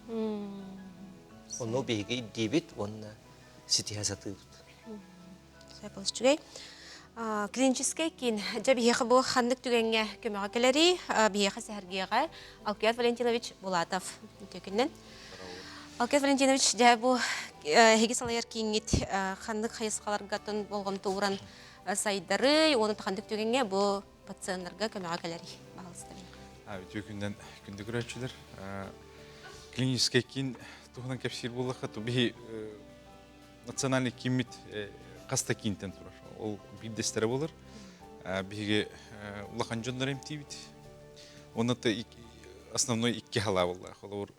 Ону биһиги ирдиибит уонна ситиһэ сатыыбыт. Үчүгэй. Клиническэй киин дьэ биһиэхэ бу ханнык түгэҥҥэ көмөҕө кэлэрий? Биһиэхэ сэһэргиэҕэ Алкият Валентинович Булатов үтүөкүннэн. Алкият Валентинович, дьэ бу эһиги салайар кииҥҥит ханнык хайысхаларга болҕомто ууран сайдарый, уонна ханнык түгэҥҥэ бу пациеннарга көмөҕө кэлэрий? Баһалыста. Үтүө күннэн күндү көрөөччүлэр. Клиническэй киин туһунан кэпсиир буоллахха, то биһи национальный кииммит хас да киинтэн турар. Ол биирдэстэрэ буолар. Биһиги улахан дьоннор эмтиибит. Онно основной икки халаа буолла. Холобур,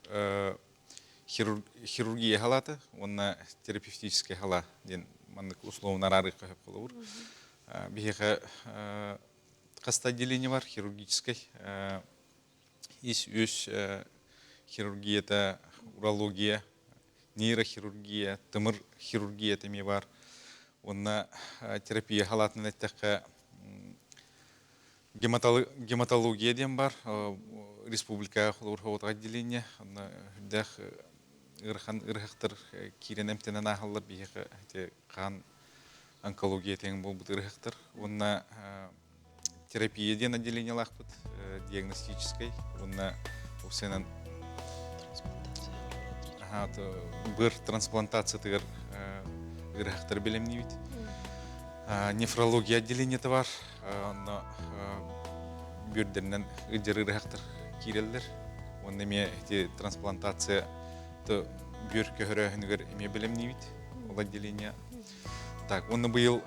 хирургия халаата уонна терапевтическай халаа диэн маннык условно араарыахха сөп холобур. Биһиэхэ хас да отделение бар хирургическай ис-үс хирургията, урология, нейрохирургия, тымыр хирургията эмиэ баар. Уонна терапия халаатынан эттэххэ, гематология диэн бар. Республика холобур отделение. Онно үрдээх ыарахан ыарыһахтар киирэн эмтэнэн ааһаллар биһиэхэ ити хаан онкология тэҥ буолбут ыарыһахтар. Уонна терапия диэн отделениелаахпыт диагностическай уонна уопсайынан быр трансплантациятыгар ыарыһахтары бэлэмниибит. Нефрология отделениета бар. Онно бүөрдэринэн ыдьар ыарыһахтар киирэллэр. Уонна эмиэ ити трансплантация бүөр көһөрөөһүнүгэр эмиэ бэлэмниибит ол отделение. Так, уонна быйыл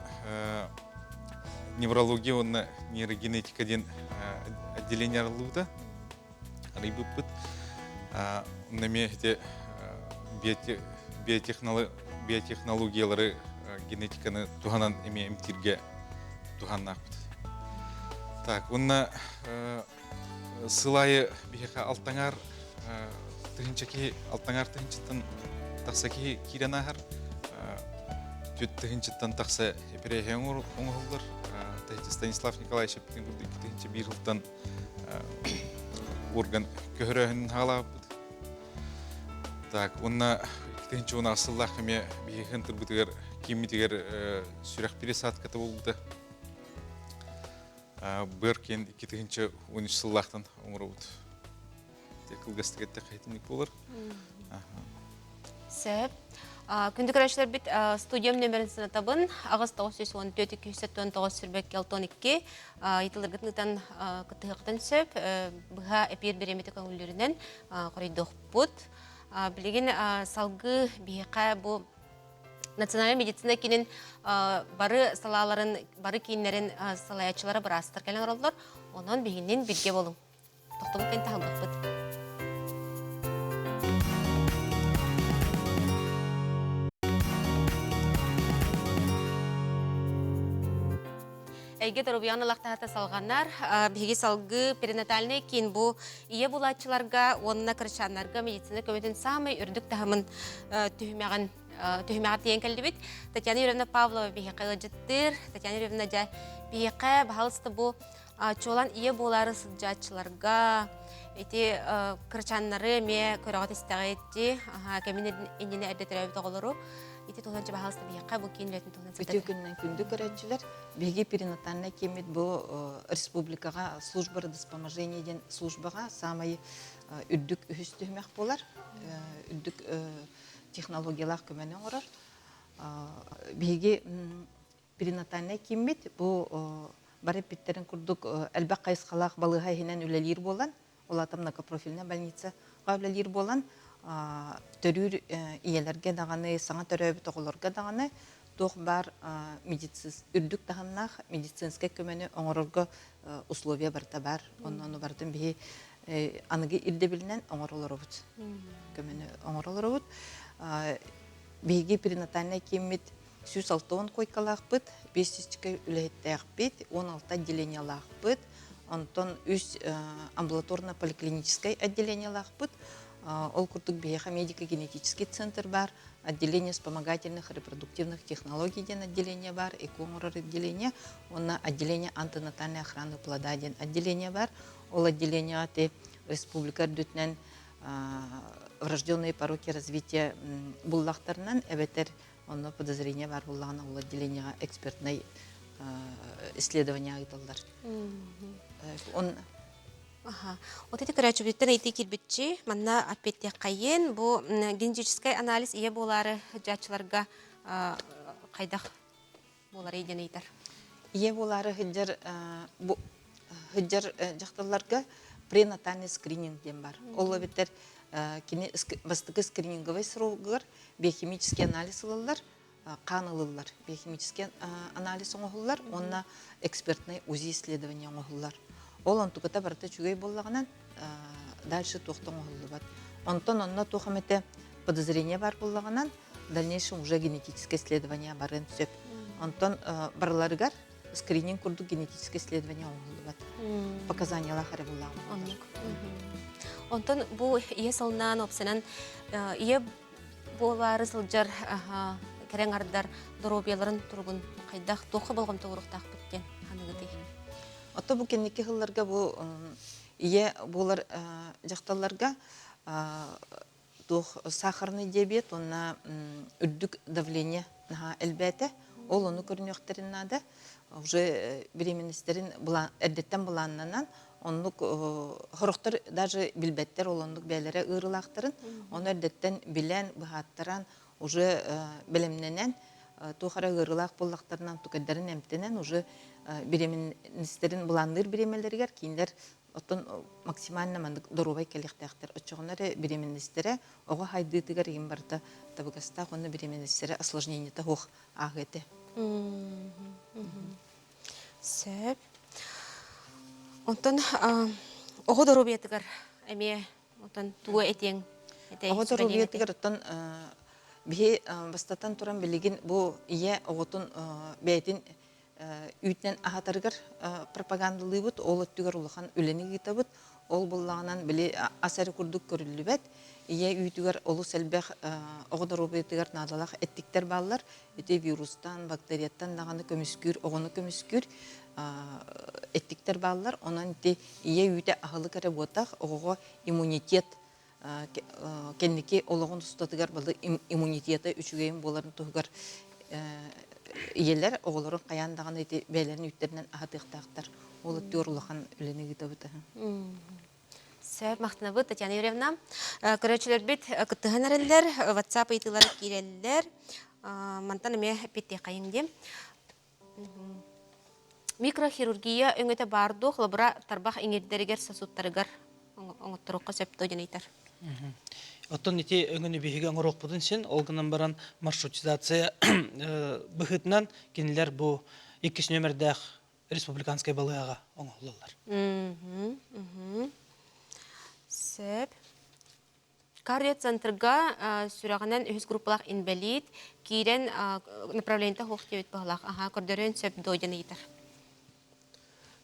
неврология уонна нейрогенетика диэн отделение арыллыбыта. Арыйбыппыт. Онно эмиэ ити биотехнологиялары генетиканы туһанан эмиэ эмтииргэ туһаннаахпыт. Так, уонна сыл аайы биһиэхэ алтаҥар тыһыынча киһи алтаҥар тыһыынчаттан тахса киһи киирэн ааһар түөрт тыһыынчаттан тахса эпэрээһэ оҥоһуллар Станислав Николаевич эппитин курдук 2001 сылтан орган көһөрөөһүнүн хаалаабыппыт так уонна 2010 сыллаах эмиэ биһиги тырбытыгар кииммитигэр сүрэх пересадката буолбута Быар киэн 2013 сыллаахтан оҥоробут. Кылгастык эттэххэ итинник буолар. Сөп. Күндү көрөөччүлэрбит студиям нөмерин санатабын. 8 914 279 сүрбэк 62 ыйытыларгытын ыытан кыттыһыахтан сөп. Быһа эпиир бириэмэтэ көҥүллэринэн хоруйдуохпут. Билигин салгыы биһиэхэ бу Национальнай медицина киинин бары салааларын, бары кииннэрин салайааччылара быраастар кэлэн олороллор. Онон биһигинин билгэ болуҥ. Тохтобул кэнтэ халгыппыт. Эйгэ доруобуйаҕын ылахтаһата салҕанар. Биһиги салгыы перинатальнай киин бу ийэ булааччыларга уонна кырачааннарга медицина көмөтүн саамай үрдүк таһымын түһүмэҕин түһүмэҕэр тиийэн кэллибит. Татьяна Юрьевна Павлова биһиэхэ ыалдьыттыыр. Татьяна Юрьевна дьэ биһиэхэ баһалыста бу чуолан ийэ буолаары сылдьааччыларга ити кырачааннары эмиэ көрөҕүт истэҕит дии кэмин иннинэ эрдэ төрөөбүт оҕолору ити туһунан баһалыста биһиэхэ бу киин үлэтин туһунан Үтүө күнүнэн күндү көрөөччүлэр! Биһиги перинатальнай кииммит бу республикаҕа служба родоспоможения диэн службаҕа саамай үрдүк үһүс түһүмэх буолар. Үрдүк технологиялаах көмөнү оҥорор. Биһиги перинатальнай кииммит бу бары эппиттэрин курдук элбэх хайысхалаах балыыһа иһинэн үлэлиир буолан, ол аата многопрофильная больницаҕа үлэлиир буолан, төрүүр ийэлэргэ даҕаны, саҥа төрөөбүт оҕолорго даҕаны туох баар үрдүк таһымнаах медицинскэй көмөнү оҥорорго условия барыта баар. Онно ону барытын биһи аныгы ирдэбилинэн оҥоро олоробут. Көмөнү оҥоро олоробут. Биһиги перинатальнай кииммит 160 койкалаахпыт, 500 үлэһиттээхпит, 16 отделениелаахпыт, онтон үс амбулаторно-поликлиническай отделениелаахпыт. Ол курдук биһиэхэ медико-генетический центр баар, отделение вспомогательных репродуктивных технологий диэн отделение баар, ЭКО оҥорор отделение, уонна отделение антенатальной охраны плода диэн отделение баар. Ол отделениеҕа ти республика үрдүтүнэн врожденные пороки развития буллахтарынан эбэтэр онно подозрение баар буллаҕына ол отделениеҕа экспертнай исследование ыыталлар. Он Аха. Вот эти көрөөччүбүттэн ыйытыы киирбитчи, манна аппеттиэххэйин, бу генетическэй анализ ийэ буолаары сылдьааччыларга хайдах буоларый диэн ыйытар. Ийэ буолаары сылдьар бу сылдьар дьахталларга пренатальный скрининг диэн бар. Ол эбэтэр кини бастакы скрининговый срогугар биохимический анализ ылаллар, хаан ылыллар, биохимический анализ оҥоһуллар уонна экспертный УЗИ исследование оҥоһуллар. Ол онтуката барыта үчүгэй буоллаҕына, дальше туох да оҥоһуллубат. Онтон онно туох эмэтэ подозрение бар буоллаҕынан, в дальнейшем уже генетическое исследование барыан сөп. Онтон барыларыгар скрининг курдук генетическое исследование оҥоһуллубат. Показаниялаах эрэ буллаҕына. Онтон бу ийэ сылнаан, опсанан ийэ буолаары сылдьар кэрэҥ ардар доруобуйаларын туругун хайдах туохха болҕомто ууруохтаахпыт диэн ханыгытый? Ото бу кэнники сылларга бу ийэ буолар дьахталларга туох сахарный диабет уонна үрдүк давление наһаа элбээтэ. Ол ону көрүнүөхтэрин наада. Уже беременностэрин эрдэттэн былааннанан оннук сорохтор даже билбэттэр ол оннук бэйэлэрэ ыарыылаахтарын ону эрдэттэн билэн быһааттаран уже бэлэмнэнэн туох эрэ ыарыылаах буоллахтарынан тукайдарын эмтэнэн уже беременностэрин былаанныыр бириэмэлэригэр кинилэр оттон максимально маннык доруобай кэлиэхтээхтэр оччоҕуна эрэ беременностэрэ оҕо хайдыытыгар иһин барыта табыгастаах уонна беременностэрэ осложнениета суох ааһыа этэ. Сөп. Онтон оҕо доруобуйатыгар эмиэ отон тугу этиэҥ Оҕо доруобуйатыгар оттон биһи бастатан туран билигин бу ийэ оҕотун бэйэтин үүтүнэн аһатарыгар пропагандалыыбыт, ол өттүгэр улахан үлэни ыытабыт. Ол буоллаҕынан били ас эрэ курдук көрүллүбэт. Ийэ үүтүгэр олус элбэх оҕо доруобуйатыгар наадалаах эттиктэр бааллар. Ити вирустан, бактерияттан даҕаны көмүскүүр, оҕону көмүскүүр эттиктэр бааллар. Онон ити ийэ үүтэ аһылык эрэ буотах, оҕоҕо иммунитет кэнники олоҕун устатыгар балы иммунитета үчүгэйин буоларын туһугар ийэлэр оҕолорун хайаан даҕаны ити бэйэлэрин үүттэринэн аһатыахтаахтар. Ол өттүгэр улахан үлэни ыытабыт. Сөп, махтанабыт Татьяна Юрьевна. Көрөөччүлэрбит кыттыһан эрэллэр, WhatsApp ыйытыылара киирэллэр. Мантан эмиэ эппиэттиэххэйиҥ диэн. Микрохирургия өҥөтө баар дуо, холобура, тарбах иҥирдэригэр, сосудтарыгар оҥотторуохха сөп дуо диэн ыйытар. Оттон ити өҥөнү биһиги оҥоруохпутун син, ол гынан баран маршрутизация быһыытынан кинилэр бу иккис нүөмэрдээх республиканскай балыыһаҕа оҥоһуллаллар. Сөп. Кардиоцентрга сүрэҕинэн үһүс группалаах инбэлиит киирэн направлениета суох диэбит быһалаах. Аха, көрдөрүөн сөп дуо диэн ыйытар.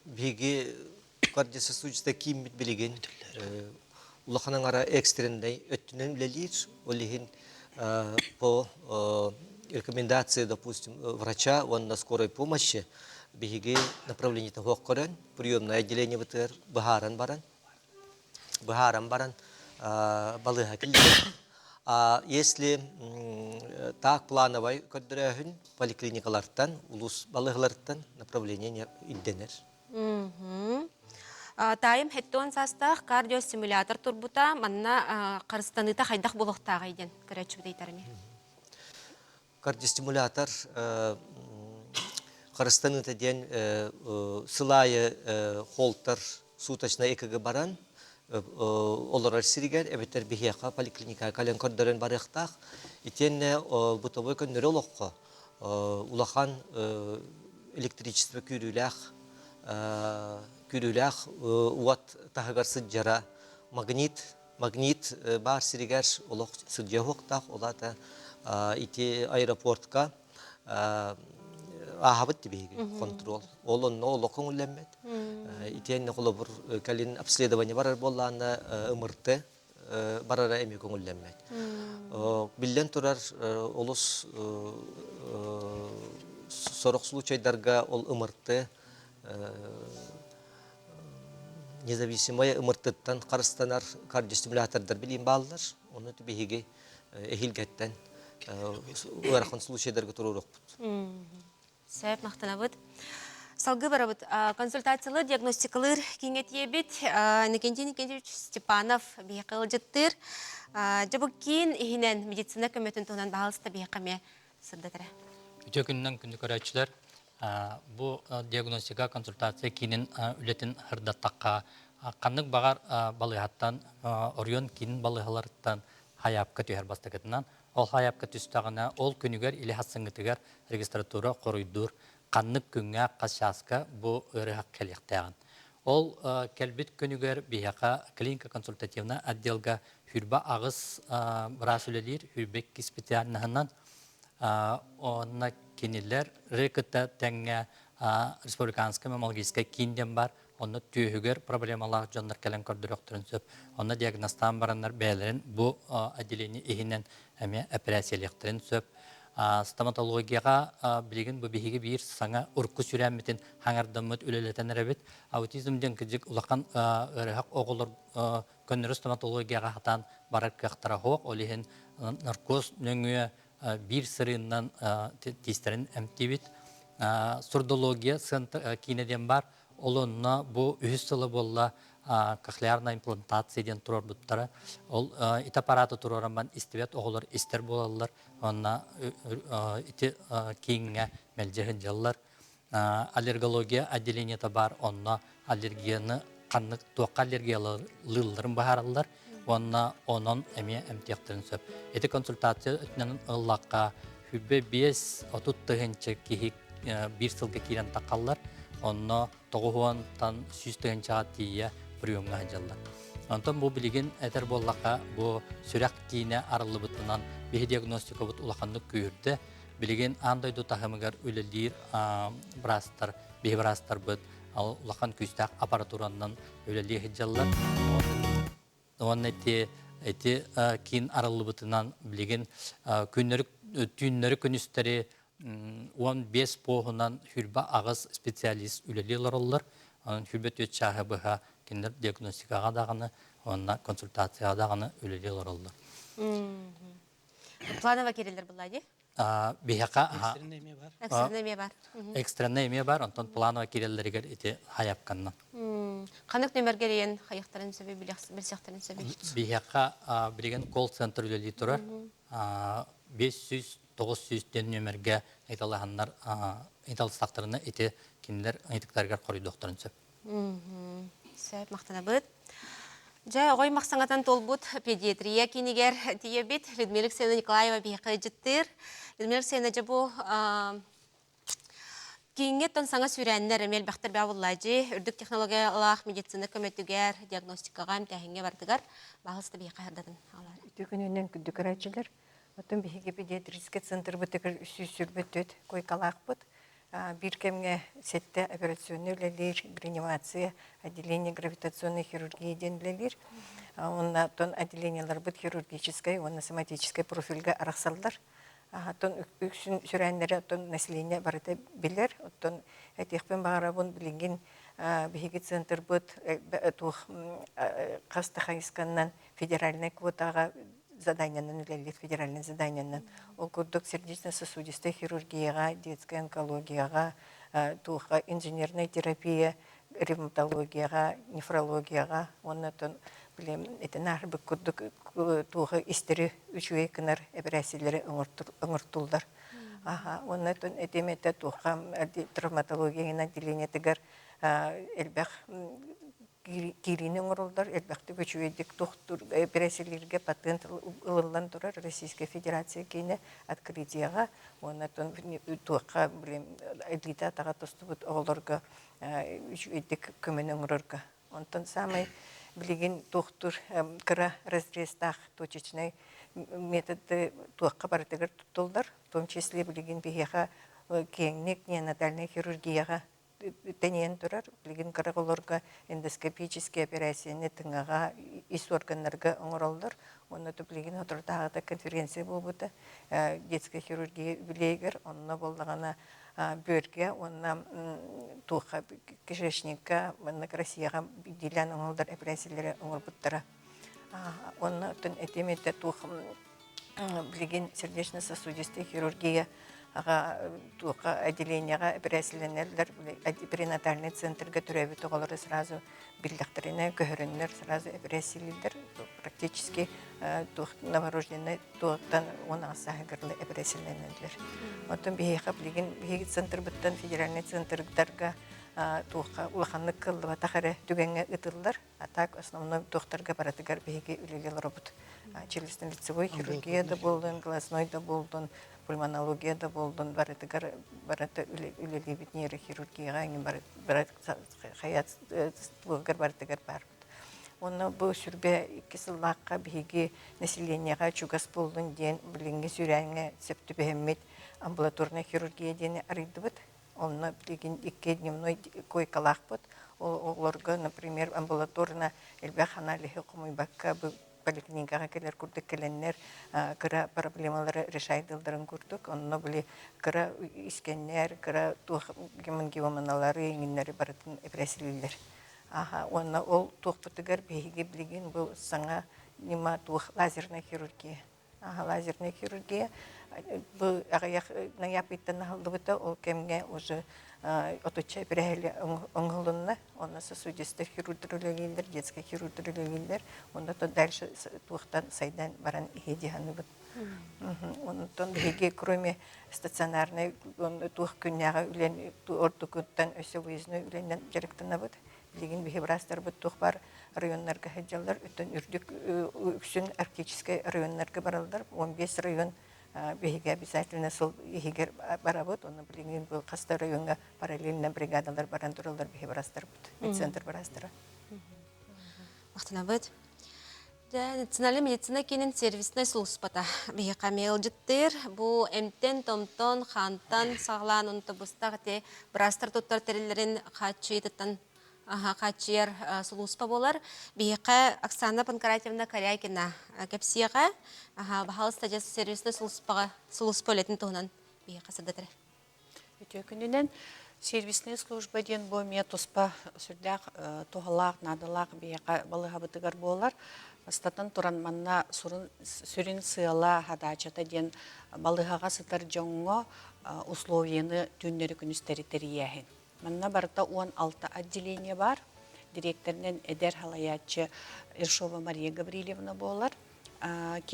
Биһиги кардиососудистая кииммит билигин улахан аҥара экстреннэй өттүнэн үлэлиир. Ол иһин по рекомендации, допустим, врача уонна скорой помощи биһиги направлениета суох көрөн, приемное отделениебытыгар быһааран баран, быһааран баран балыыһа киллэрэр. А если так плановай көрдөрөөһүн поликлиникалартан, улус балыыһаларыттан направление ирдэнэр. Таайым 70 саастаах кардиостимулятор турбута манна харыстаныыта хайдах буолуохтааҕый диэн көрөөччүбүт ыйытар эмиэ. Кардиостимулятор харыстаныыта диэн сыл аайы холтер суточно ЭКГ баран олорор сиригэр эбэтэр биһиэхэ поликлиникаҕа кэлэн көрдөрөн барыахтаах. Итиэннэ бытовой көннөрү олоххо улахан электричество күүрүүлээх күүрүүлээх уот таһыгар сылдьара магнит магнит баар сиригэр олох сылдьыа суохтаах. Ол аата ити аэропортка ааһабыт биһиги контрол. Ол онно олох көҥүллэммэт. Итиэннэ холобур кэлин обследование барар буоллаҕына ымырты барара эмиэ көҥүллэммэт. Биллэн турар олус сорох случайдарга ол ымырты независимай ымыртыттан харыстанар кардиостимулятордар билиин бааллар. Ону биһиги эһилгэттэн ыарахан случайдарга туруорукпут. Сөп, махтанабыт. Салгыы барабыт. Консультациялы диагностикалыыр киҥэтиэбит Иннокентий Никитич Степанов биһиэхэ ыалдьыттыыр. Дьэ бу киин иһинэн медицина көмөтүн туһунан баһаалыста биһиэхэ эмиэ сырдатара. Үтүө күнүнэн күндү көрөөччүлэр. Бу диагностика консультация киинин үлэтин сырдаттахха, ханнык баҕар балыыһаттан, оройуон киинин балыыһаларыттан хайаапка түһэр бастакытынан. Ол хайаапка түстэҕинэ, ол күнүгэр или хасыҥҥытыгар регистратура хоруйдуур ханнык күҥҥэ, хас чааска бу ыарыһах кэлиэхтээҕин. Ол кэлбит күнүгэр биһиэхэ клинико-консультативнай отделга 28 быраас үлэлиир, 22 специальноһынан. Онно кинилэр кытта тэҥҥэ республиканскай маммологическай киин диэн баар. Онно түөһүгэр проблемалаах дьоннор кэлэн көрдөрүөхтэрин сөп. Онно диагностаан бараннар бэйэлэрин бу отделение иһинэн эмиэ эпэрээссийэлиэхтэрин сөп. Стоматологияҕа билигин бу биһиги биир саҥа урукку сүрээммитин хаҥардаммыт үлэлэтэн эрэбит. Аутизм диэн кырдьык улахан ыарыһах оҕолор көннөрү стоматологияҕа хатаан барар кыахтара суох. Ол иһин наркоз нөҥүө биир сырыыннан тиистэрин эмтиибит. Сурдология киинэ диэн баар. Ол онно бу үһүс сыла буолла кохлеарная имплантация диэн туруорбуттара. Ол ити аппараты туруоран истибэт оҕолор истэр буолаллар. Уонна ити кииҥҥэ мэлдьи сылдьаллар. Аллергология отделениета баар, онно аллергияны ханнык туохха аллергиялыылларын быһаараллар уонна онон эмиэ эмтиэхтэрин сөп. Ити консультация өттүнэн ыллахха 25-30 тыһыынча киһи биир сылга киирэн таххаллар. Онно 90-тан 100 тыһыынчаҕа тиийэ приемҥа сылдьаллар. Онтон бу билигин этэр буоллахха, бу сүрэх киинэ арыллыбытынан биһи диагностикабыт улаханнык күүһүрдэ. Билигин аан дойду таһымыгар үлэлиир быраастар, биһи быраастарбыт улахан күүстээх аппаратуранан үлэлии сылдьаллар. Уонна ити ити киин арыллыбытынан билигин күннэри түүннэри күнүстэри 15 пуоһунан 28 специалист үлэлии олороллор. Онон 24 чааһы быһа кинилэр диагностикаҕа даҕаны уонна консультацияҕа даҕаны үлэлии олороллор. Планово кириллэр булла дии? Биһиэхэ Экстренный эмиэ бар. Экстренный эмиэ бар. Экстренный эмиэ бар, онтон планово киирэллэригэр ити хайапканнан. Ханнык нөмерге эрийэн хайыахтарын сөбүй, билсиэхтэрин сөбүй? Биһиэхэ билигин колл-центр үлэлии турар. 500 900 диэн нөмерге ыйыталаһаннар ыйыталастахтарына ити кинилэр ыйытыктарыгар хоруйдуохтарын сөп. Сөп, махтанабыт. Дьэ, оҕой махсаҥатан туолбут педиатрия киинигэр тиийэбит. Людмила Алексеевна Николаева биһиэхэ ыдьыттыыр. Людмила Алексеевна, дьэ бу киин. Кииҥҥэ оттон саҥа сүүрээннэр эмиэ элбэхтэр баа буоллаадьы. Үрдүк технологиялаах медицина көмөтүгэр, диагностикаҕа, эмтээһиҥҥэ барытыгар баһылыста биһиэхэ сырдатын аҕалаар. Үтүө күнүнэн күндү көрөөччүлэр. Оттон биһиги педиатрическай центрбытыгар 324 куойкалаахпыт. Биир кэмҥэ сэттэ операционнай үлэлиир, реанимация, отделение гравитационной хирургии диэн үлэлиир. Уонна оттон отделениеларбыт хирургическай уонна соматическай профильга арахсаллар. Оттон үксүн сүрээннэри оттон население барыта билэр. Оттон этиэхпин баҕарабын билигин биһиги центрбыт туох хас да хайысханнан федеральнай квотаҕа заданиенан үлэлиир федеральнай заданиенан. Ол курдук сердечно-сосудистай хирургияҕа, детскай онкологияҕа, туохха инженернай терапия, ревматологияҕа, нефрологияҕа уонна оттон билим итин аарбыт курдук туоха истэри үчүгэй гынар эпэрээссийэлэри оҥортуллар. Аха, уонна оттон этим этэ туохха травматология отделениетыгар элбэх киириини оҥороллор, элбэхтик үчүгэйдик тохтуур эпэрээссийэлииргэ патент ылыллан турар Российскай Федерация киинэ открытиеҕа уонна оттон туохха билим илиитэ атаҕа тостубут оҕолорго үчүгэйдик көмөнү оҥорорго. Онтон саамай билигин туохтуур кыра разрезтаах точечнай методы туохха барытыгар туттуллар, в том числе билигин биһиэхэ киэҥник неонатальнай хирургияҕа тэнийэн турар. Билигин кыра оҕолорго эндоскопический операцияны тыҥаҕа, ис органнарга оҥороллор. Уонна билигин соторутааҕыта конференция буолбута детская хирургия үбүлүөйүгэр. Онно буоллаҕына бүөргэ уонна туохха кишечникка маннык Россияҕа биирдиилээн оҥоһуллар эпэрээссийэлэри оҥорбуттара. Уонна оттон этиэм этэ туох билигин сердечно-сосудистая хирургия туохха отделениеҕа эпэрээссийэлэнэллэр перинатальный центрга төрөөбүт оҕолору сразу биллэхтэринэ көһөрөннөр сразу эпэрээссийэлииллэр практически туох новорожденный туохтан 18 сааһыгар эпэрээссийэлэнэллэр. Оттон биһиэхэ билигин биһиги центрбыттан федеральный центрдарга туохха улаханнык кыллыбатах эрэ түгэҥҥэ ытыллар. А так основной туохтарга барытыгар биһиги үлэлии олоробут. Челюстно-лицевой хирургия да буоллун, глазной да буоллун, пульмонология да буоллун, барытыгар барыта үлэлиибит нейрохирургияҕа эҥин хайа барытыгар баарбыт. Уонна бу 22 сыллаахха биһиги нэһилиэнньэҕэ чугас буоллун диэн билиҥҥи сүүрээҥҥэ сөп түбэһэммит амбулаторнай хирургия диэни арыйдыбыт. Онно билигин икки дневной койкалаахпыт. Ол оҕолорго, например, амбулаторно элбэх аналиһы хомуйбакка поликлиникаҕа кэлэр курдук кэлэннэр кыра проблемалары решайдылларын курдук. Онно били кыра искэннэр, кыра туох гемангиоманалары, иҥиннэри барытын эпэрээссийэлииллэр. Аха, уонна ол туохпутугар биһиги билигин бу саҥа ньыма туох лазерная хирургия. Аха, лазерная хирургия бу аҕыйах ноябрьтан аһыллыбыта, ол кэмҥэ уже отучча эпэрээһили оҥоһулунна. Онно сосудистар хирурдар үлэлииллэр, детскай хирурдар үлэлииллэр. Онно дальше туохтан сайдан баран иһи дии саныыбын. Онтон биһиги кроме стационарнай туох күннээҕи үлэн ордугуттан өссө выездной үлэнэн дьарыктанабыт. Билигин биһи быраастарбыт туох баар районнарга сылдьаллар, өттөн үрдүк үксүн арктическай районнарга бараллар. 15 район биһиги обязательно сыл иһигэр барабыт. Онно билигин бу хас да райоҥҥа параллельно бригадалар баран тураллар биһи быраастарбыт, медцентр быраастара. Махтанабыт. Национальнай медицина киинин сервиснай сулууспата биһиэхэ эмиэ ыалдьыттыыр. Бу эмтэн, томтон, хаантан саҕалаан онто быстах ити быраастар туттар тэриллэрин хааччыйытыттан хааччыйар сулууспа буолар. Биһиэхэ Оксана Панкратьевна Корякина кэпсиэҕэ. Баһаалыста дьэ сервиснай сулууспаҕа сулууспа үлэтин туһунан биһиэхэ сырдатар. Үтүө күнүнэн сервисная служба диэн бу эмиэ туспа сүрдээх туһалаах, наадалаах биһиэхэ балыыһабытыгар буолар. Бастатан туран манна сүрүн сыала, хадаачата диэн балыыһаҕа сытар дьоҥҥо условияны түүннэри-күнүстэри тэрийээһин. Манна барыта 16 отделение баар. Дириэктэринэн эдэр салайааччы Ершова Мария Гаврильевна буолар.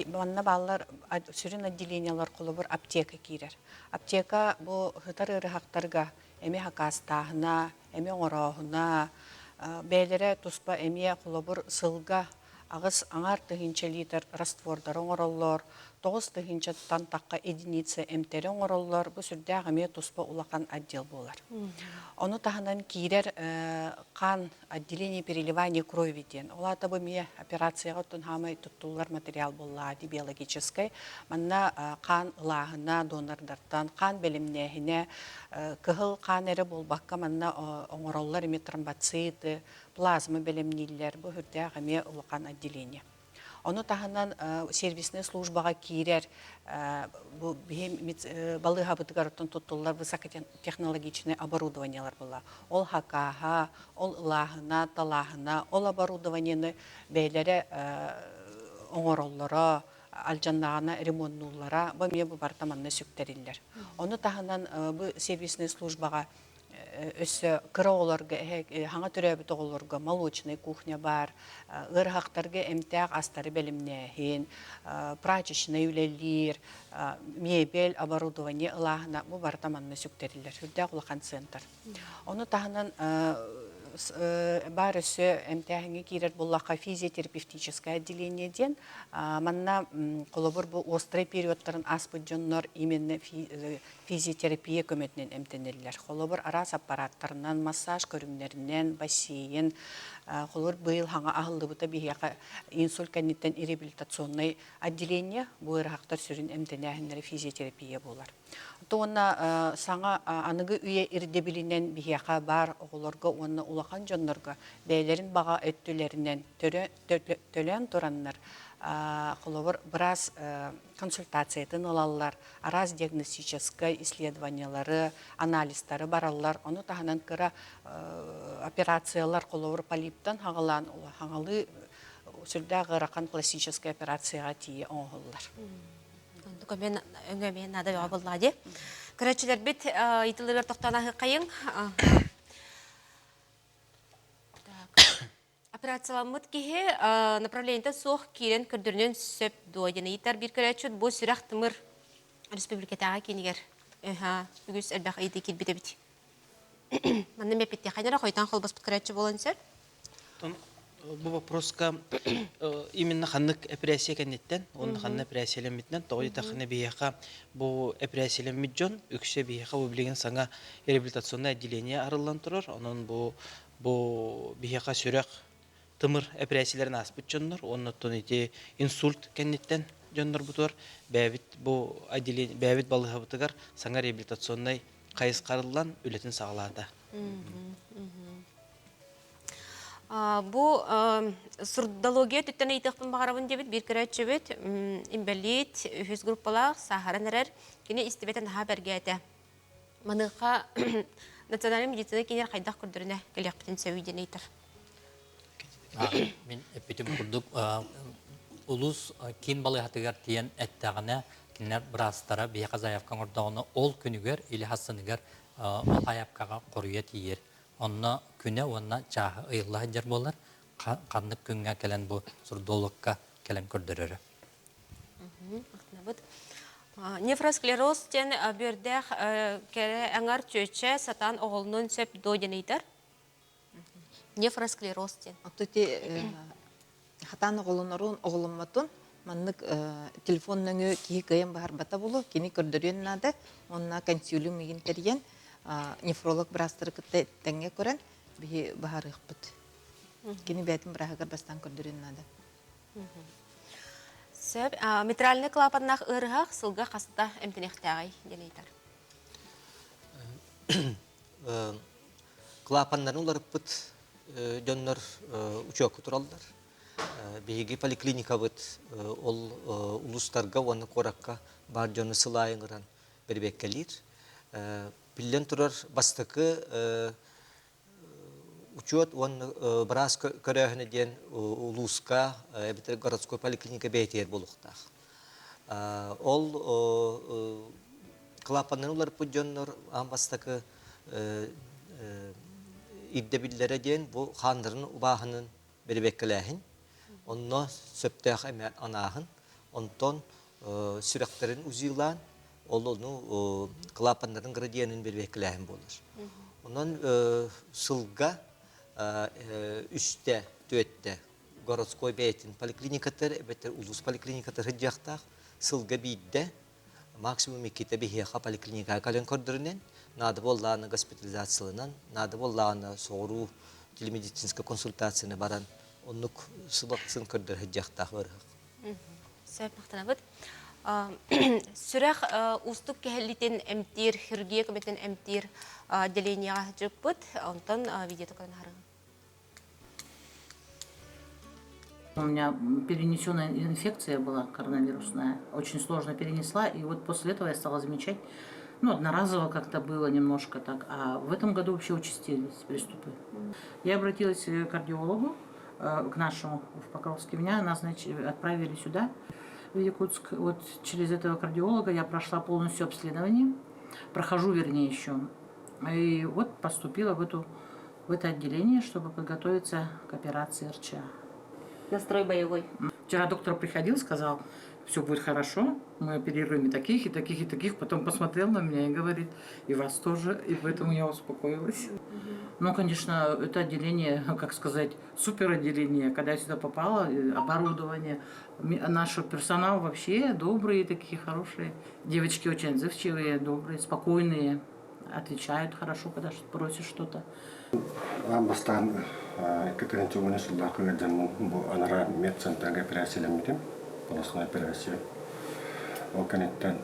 Манна бааллар сүрүн отделениелар холобур аптека киирэр. Аптека бу сытар ыарыһахтарга эми хакаастааһына, эми оҥорооһуна, бэйэлэрэ туспа эмиэ холобур сылга 8,5 тыһыынча литр раствордары оҥороллор, 9 тыһыынчаттан тахха единица эмтэри оҥороллор. Бу сүрдээх эмиэ туспа улахан отдел буолар. Ону таһынан киирэр хаан отделение переливания крови диэн. Ол аата бу эмиэ операцияҕа оттон хаамай туттуллар материал буоллаҕа дии биологическай. Манна хаан ылааһына донордартан, хаан бэлэмнээһинэ, кыһыл хаан эрэ буолбакка манна оҥороллор эмиэ тромбоциты, плазма бэлэмнииллэр. Бу сүрдээх эмиэ улахан отделение. Ону таһынан сервисная службаҕа киирэр бу биһи балыыһабытыгар оттон туттуллар высокотехнологичный оборудованиелар буолла. Ол хакааһа, ол ылааһына, талааһына, ол оборудованиены бэйэлэрэ оҥороллоро, алдьаннаҕына ремонтууллара, бу эмиэ бу барыта манна сүктэриллэр. Ону таһынан бу сервисная службаҕа өссө кыра оҕолорго хаҥа төрөөбүт оҕолорго молочный кухня баар, ыарыһахтарга эмтээх астары бэлэмнээһин, прачечнай үлэлиир, мебель, оборудование ылааһына бу барыта манна сүктэриллэр. Сүрдээх улахан центр. Ону таһынан баар өссө эмтээһиҥҥэ киирэр буоллахха физиотерапевтическое отделение диэн манна холобур бу острый периодтарын ааспыт дьоннор именно физиотерапия көмөтүнэн эмтэнэллэр. Холобур, араас аппараттарынан, массаж көрүҥнэринэн, бассейн, холобур, быйыл хаҥа аһыллыбыта биһиэхэ инсульт кэнниттэн реабилитационнай отделение, бу ыарахаттар сүрүн эмтэнээһиннэрэ физиотерапия буолар. Уонна саҥа аныгы үйэ ирдэбилинэн биһиэхэ баар оҕолорго уонна улахан дьоннорго бэйэлэрин баҕа өттүлэринэн төлөөн тураннар, холобур, быраас консультациятын ылаллар, араас диагностическай исследованиелары, анализтары бараллар. Ону таһынан кыра операциялар, холобур, полиптан хаҕалаан хаҥалыы сүрдээх ыарахан пластическай операцияҕа тиийэ оҥоһуллар. Онтука мен өҥө мен наада бөҕө буоллаҕа дии. Көрөөччүлэрбит ыйытыларыгар тохтоон аһыаххайыҥ. Операцияламмыт киһи направлениета суох киирэн көрдөрүнүөн сөп дуо диэн ыйытар биир көрөөччүт бу сүрэх-тымыр республикатааҕы киинигэр үгүс элбэх ыйытыы киирбит эбит. Манна эппиттиэххэ эрэ хойтон холбоспут көрөөччү буолан сөп. Бу вопроска именно ханнык эпэрээссийэ кэнниттэн уонна ханна эпэрээссийэлэммитинэн тоҕо диэтэххинэ биһиэхэ бу эпэрээссийэлэммит дьон үксэ биһиэхэ бу билигин саҥа реабилитационное отделение арыллан турар. Онон бу Бу биһиэхэ сүрэх, тымыр эпэрээссийэлэрин ааспыт дьоннор уонна оттон ити инсульт кэнниттэн дьоннорбутугар бэйэбит бу отделение бэйэбит балыыһабытыгар саҥа реабилитационнай хайысха арыллан үлэтин саҕалаата. Бу сурдология өттүттэн ыйытыахпын баҕарабын диэбит биир көрөөччүбүт инбэлиит үһүс группалаах сааһыран эрэр кини истибэтэ наһаа бэргээтэ. Маныаха национальнай медицина киинигэр хайдах көрдөрүнэ кэлиэхпитин сөбүй диэн ыйытар. Мин эппитим курдук улуус киин балыыһатыгар тиийэн эттэҕинэ, кинилэр быраастара биһиэхэ заявка оҥордоҕуна, ол күнүгэр или хассыныгар ол заявкаҕа хоруйа тиийэр. Онно күнэ уонна чааһа ыйылла сылдьар буолар. Ханнык күҥҥэ кэлэн бу сурдологка кэлэн көрдөрөрө. Махтанабыт. Нефросклероз диэн бүөрдээх кэрэ аҥар чүөчэ сатаан оҕолонуон сөп дуо диэн ыйытар. Нефросклероз диэн. Оттон ити хатаан оҕолонорун, оҕоломмотун маннык телефон нөҥүө киһи кыайан баһарбата буолуо, кини көрдөрүөн наада. Уонна консилиум игин тэрийэн нефролог быраастары кытта тэҥҥэ көрөн биһи баһарыахпыт. Кини бэйэтин бырааһыгар бастаан көрдөрүөн наада. Сөп. Митральный клапаннаах ыарыһах сылга хаста эмтэниэхтээҕий диэн ыйытар. Клапаннарын уларыппыт дьоннор учуокка тураллар. Биһиги поликлиникабыт ол улуустарга уонна куоракка баар дьону сыл аайы ыҥыран бэрэбиэркэлиир. Биллэн турар, бастакы Учуот уонна быраас көрөөһүнэ диэн улууска эбэтэр городской поликлиника бэйэтигэр буолуохтаах. Ол клапаннарын уларыппыт дьоннор аан бастакы ирдэбиллэрэ диэн бу хааннарын убааһынын бэрэбиэркэлээһин, онно сөптөөх эмэ анааһын, онтон сүрэхтэрин узилаан, ол ону клапаннарын градиенын бэрэбиэркэлээһин буолар. Онон сылга үстэ, түөттэ. городской бэйэтин поликлиникатыгар эбэтэр улуус поликлиникатыгар сылдьыахтаах. Сылга биирдэ, максимум иккитэ биһиэхэ поликлиникаҕа кэлэн көрдөрүнэн, наада буоллаҕына госпитализацияланан, наада буоллаҕына соҕуруу телемедицинскэй консультацияны баран, оннук сыл ахсын көрдөрө сылдьыахтаах ыарыһах. Сөп, махтанабыт. Сүрэх уустук кэһэллитин эмтиир, хирургия көмөтүн эмтиир отделениеҕа сылдьыппыт. Онтон видео көрөн аһарыҥ. У меня перенесенная инфекция была коронавирусная, очень сложно перенесла, и вот после этого я стала замечать, ну, одноразово как-то было немножко так, а в этом году вообще участились приступы. Я обратилась к кардиологу, к нашему в Покровске, меня назнач... отправили сюда, в Якутск. Вот через этого кардиолога я прошла полностью обследование, прохожу, вернее, еще. И вот поступила в, эту, в это отделение, чтобы подготовиться к операции РЧА. Настрой боевой. Вчера доктор приходил, сказал, все будет хорошо, мы оперируем и таких, и таких, и таких. Потом посмотрел на меня и говорит, и вас тоже, и поэтому я успокоилась. Ну, конечно, это отделение, как сказать, супер отделение. Когда я сюда попала, оборудование, наш персонал вообще добрые такие, хорошие. Девочки очень отзывчивые, добрые, спокойные, отвечают хорошо, когда просишь что-то. Аан бастаан 2010 сыллаахха ыалдьаммын бу анараа медцентрга операциялэммитим, полостной операция. Ол кэнниттэн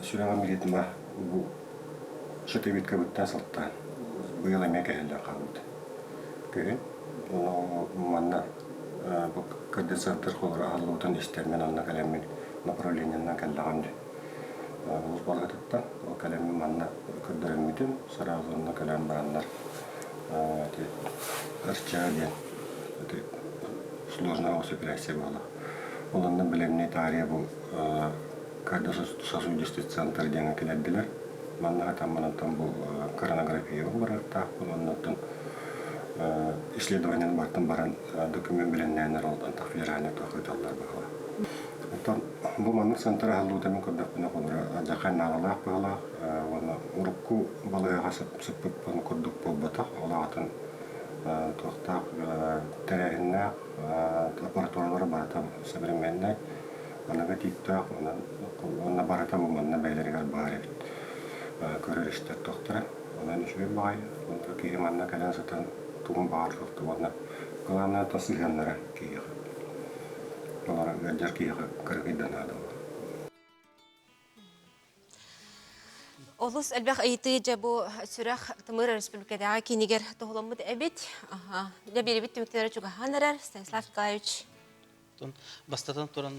сүрэҕим ритма бу щитовидкабыттан сылтаан быйыл эмиэ кэһиллэн хаалбыт. Күһүн манна бу кардиоцентр холоро аһыллыбытын истэрмин онно кэлэммин направлениенан кэллэҕим дии. Улуус балыыһатыттан ол кэлэммин манна көрдөрөммүтүм, сразу онно кэлэн бараннар ити РЧА диэн ити сложная операция буолла. Ол онно бэлэмнии таарыйа бу кардиососудистый центр диэҥҥэ кэлэрдилэр. Манна хатамманантан бу коронографияҕа барыахтаахпын, оннуттан исследованиены бартан баран документ бэлэмнээн эрэ антах федеральный туох ыыталлар быһыылаах. Оттон бу маннык центр аһыллыбыта мин көрдөхпүнэ холобура алдьархай наадалаах быһыылаах уонна урукку балыыһаҕа сыппыппын курдук буолбатах. Ол аҕатын туохтаах тэрээһиннээх аппаратуралара барыта современнай, аныгы тииптээх уонна барыта бу манна бэйэлэригэр баар эбит. Көрөр-истэр туохтара. Онон үчүгэй баҕайы. Онно киһи манна кэлэн сытан тугун баҕар туохтук уонна главное то сыһыаннара киһиэхэ. Олорон ыалдьар киһиэхэ кыракый да наада Олус элбэх ыйытыы дьэ бу сүрэх тымыр өрөспүүбүлүкэтээҕи киинигэр туһуламмыт эбит. Дьэ биэрибит түмүктэрэ чугаһаан эрэр. Станислав Николаевич. Бастатан туран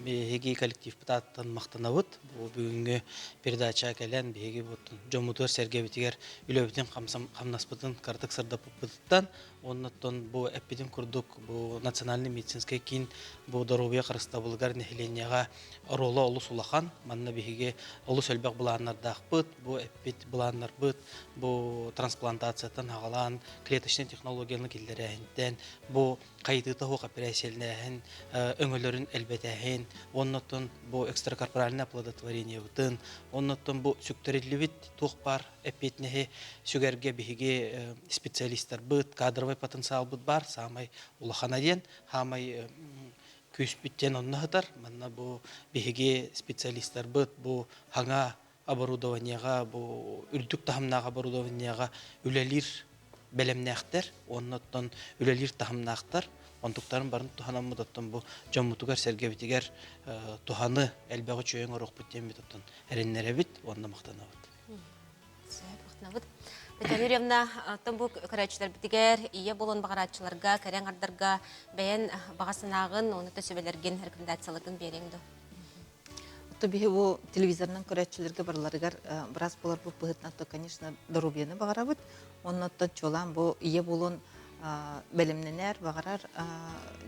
биһиги коллективпыт ааттан махтанабыт. Бу бүгүҥҥү передача кэлэн биһиги дьоммутугар сэргэбитигэр үлэбитин хамнаспытын кыратык сырдаппыппытыттан Оннуттан бу эппитим курдук бу национальный медицинскэй киин бу доруобуйа харыстабылыгар нэһилиэнньэҕэ оруола олус улахан. Манна биһиги олус элбэх былааннардаахпыт. Бу эппит былааннарбыт бу трансплантацияттан аҕалаан клеточнай технологияны киллэрээһинтэн бу хайытыыта суох эпэрээссийэлээһин өҥөлөрүн элбэтээһин оннуттан бу экстракорпоральное оплодотворениебытын оннуттан бу сүктэриллибит туох баар эппиэтинэһи сүгэргэ биһиги специалистарбыт, кадровай потенциалбыт баар, саамай улахана диэн, саамай күүспүт диэн онно сытар. Манна бу биһиги специалистарбыт бу хаҥа оборудованиеҕа, бу үрдүк таһымнаах оборудованиеҕа үлэлиир бэлэмнээхтэр, уонна оттон үлэлиир таһымнаахтар. Онтуктарын барын туһанаммыт оттон бу дьоммутугар-сэргэбитигэр туһаны элбэҕи үчүгэй оҥоруохпут диэммит оттон эрэннэрэбит уонна махтанабыт. Махтанабыт. Татьяна Юрьевна, оттон бу көрөөччүлэрбитигэр, ийэ буолан баҕарааччыларга, кэрэ аҥардарга бэйэн баҕа санааҕын, уонна да сүбэлэргин, рекомендацияларгын биэриэҥ дуо? Отто биһи бу телевизорынан көрөөччүлэргэ барыларыгар быраас буоларбыт быһыытынан, то, конечно, доруобуйаны баҕарабыт. Онно оттон чуолаан бу ийэ буолуон бэлэмнэнэр, баҕарар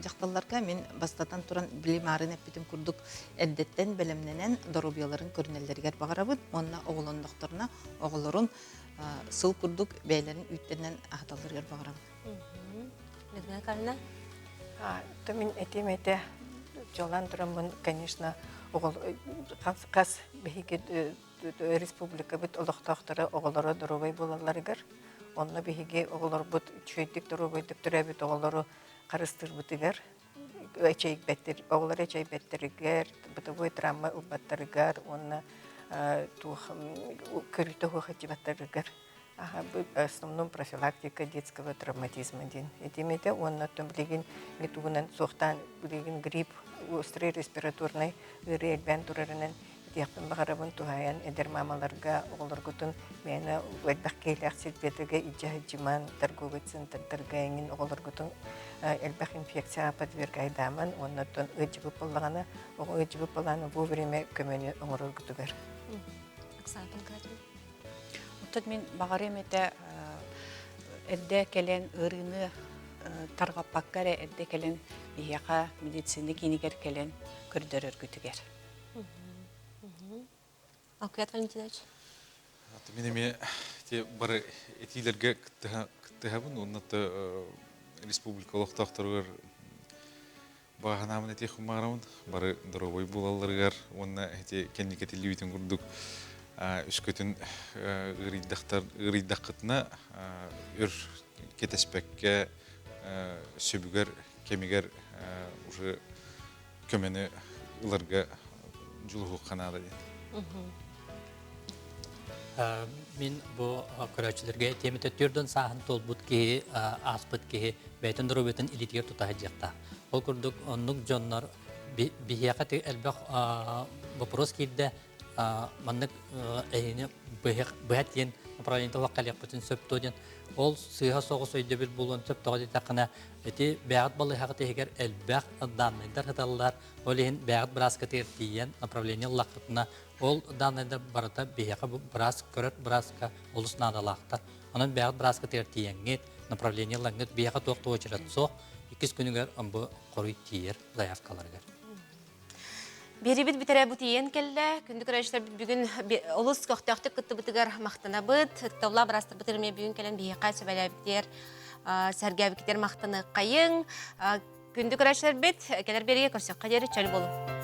дьахталларга мин бастатан туран били маарын эппитим курдук эрдэттэн бэлэмнэнэн доруобуйаларын көрүнэллэригэр баҕарабын уонна оҕолоннохторуна оҕолорун сыл курдук бэйэлэрин үүттэринэн аһаталларыгар баҕарабын. Людмила Карина? То мин этиим этэ дьолан тураммын, конечно, хас биһиги республикабыт олохтоохторо оҕолоро доруобай буолалларыгар, онно биһиги оҕолорбут үчүгэйдик доруобайдык төрөөбүт оҕолору. харыстыырбытыгар эчэйбэттэр, оҕолор эчэйбэттэригэр, бытовой травма ылбаттарыгар уонна туох көрүүтэ суох сылдьыбаттарыгар основном профилактика детского травматизма диэн этим этэ уонна оттон билигин тугунан суохтаан билигин грипп острый респираторнай ыарыы элбээн турарынан этиэхпин баҕарабын туһаайан эдэр маамаларга оҕолоргутун мээнэ элбэх киһилээх сирбиэтигэ илдьэ сылдьыман торговый центрдарга эҥин оҕолоргутун элбэх инфекцияҕа подвергайдааман уонна оттон ыалдьыбыт буоллаҕына оҕо ыалдьыбыт буоллаҕына вовремя көмөнү оҥороргутугар. Оксана Панкратовна. Оттон мин баҕарыам этэ эрдэ кэлэн ыарыыны тарҕаппакка эрэ эрдэ кэлэн биһиэхэ медицина киинигэр кэлэн көрдөрөргүтүгэр. Алквиат Валентинович. Мин эмиэ бары этиилэргэ кыттыһабын уонна республика олохтоохторугар баҕа этиэх баҕарабын бары доруобай буолалларыгар уонна ити кэнники этиллибитин курдук үскөтүн ыарыйдахтар ыарыйдаххытына өр кэтэспэккэ сөбүгэр кэмигэр уже көмөнү ыларга дьулуһуохха наада диэн. Мин бу көрөөччүлэргэ этиэм этэ төрдөн сааһын туолбут киһи ааспыт киһи бэйэтин доруобуйатын илиитигэр тута сылдьыахтаах. Ол курдук оннук дьоннор биһиэхэ элбэх вопрос киирдэ маннык эһини быһа диэн направление туох кэлиэхпитин сөп дуо диэн ол сыыһа соҕус өйдөбүл буолуон сөп тоҕо диэтэххинэ ити бэйэҕит балыыһаҕыт иһигэр элбэх даннайдар сыталлар ол иһин бэйэҕит бырааскытыгар тиийэн направление ыллаххытына ол даннайдар барыта биһиэхэ быраас көрөр бырааска олус наадалаахтар онон бэйэҕит бырааскытыгар тиийэҥҥит направление ылаҥҥыт биһиэхэ туох да уочарат суох иккис күнүгэр бу хоруй тиийэр заявкаларыгар Биэрибит бүтэрэ бу тиийэн кэллэ. Күндү көрөөччүлэрбит бүгүн олус көхтөөхтүк кыттыбытыгар махтанабыт. Ыктабла бырастарбыт эмиэ бүгүн кэлэн биһиэхэ сүбэлээбитигэр, сэргээбиккитигэр махтаныаххайыҥ. Күндү көрөөччүлэрбит, кэлэр биэригэ көрсөххө диэри чөл буолуҥ.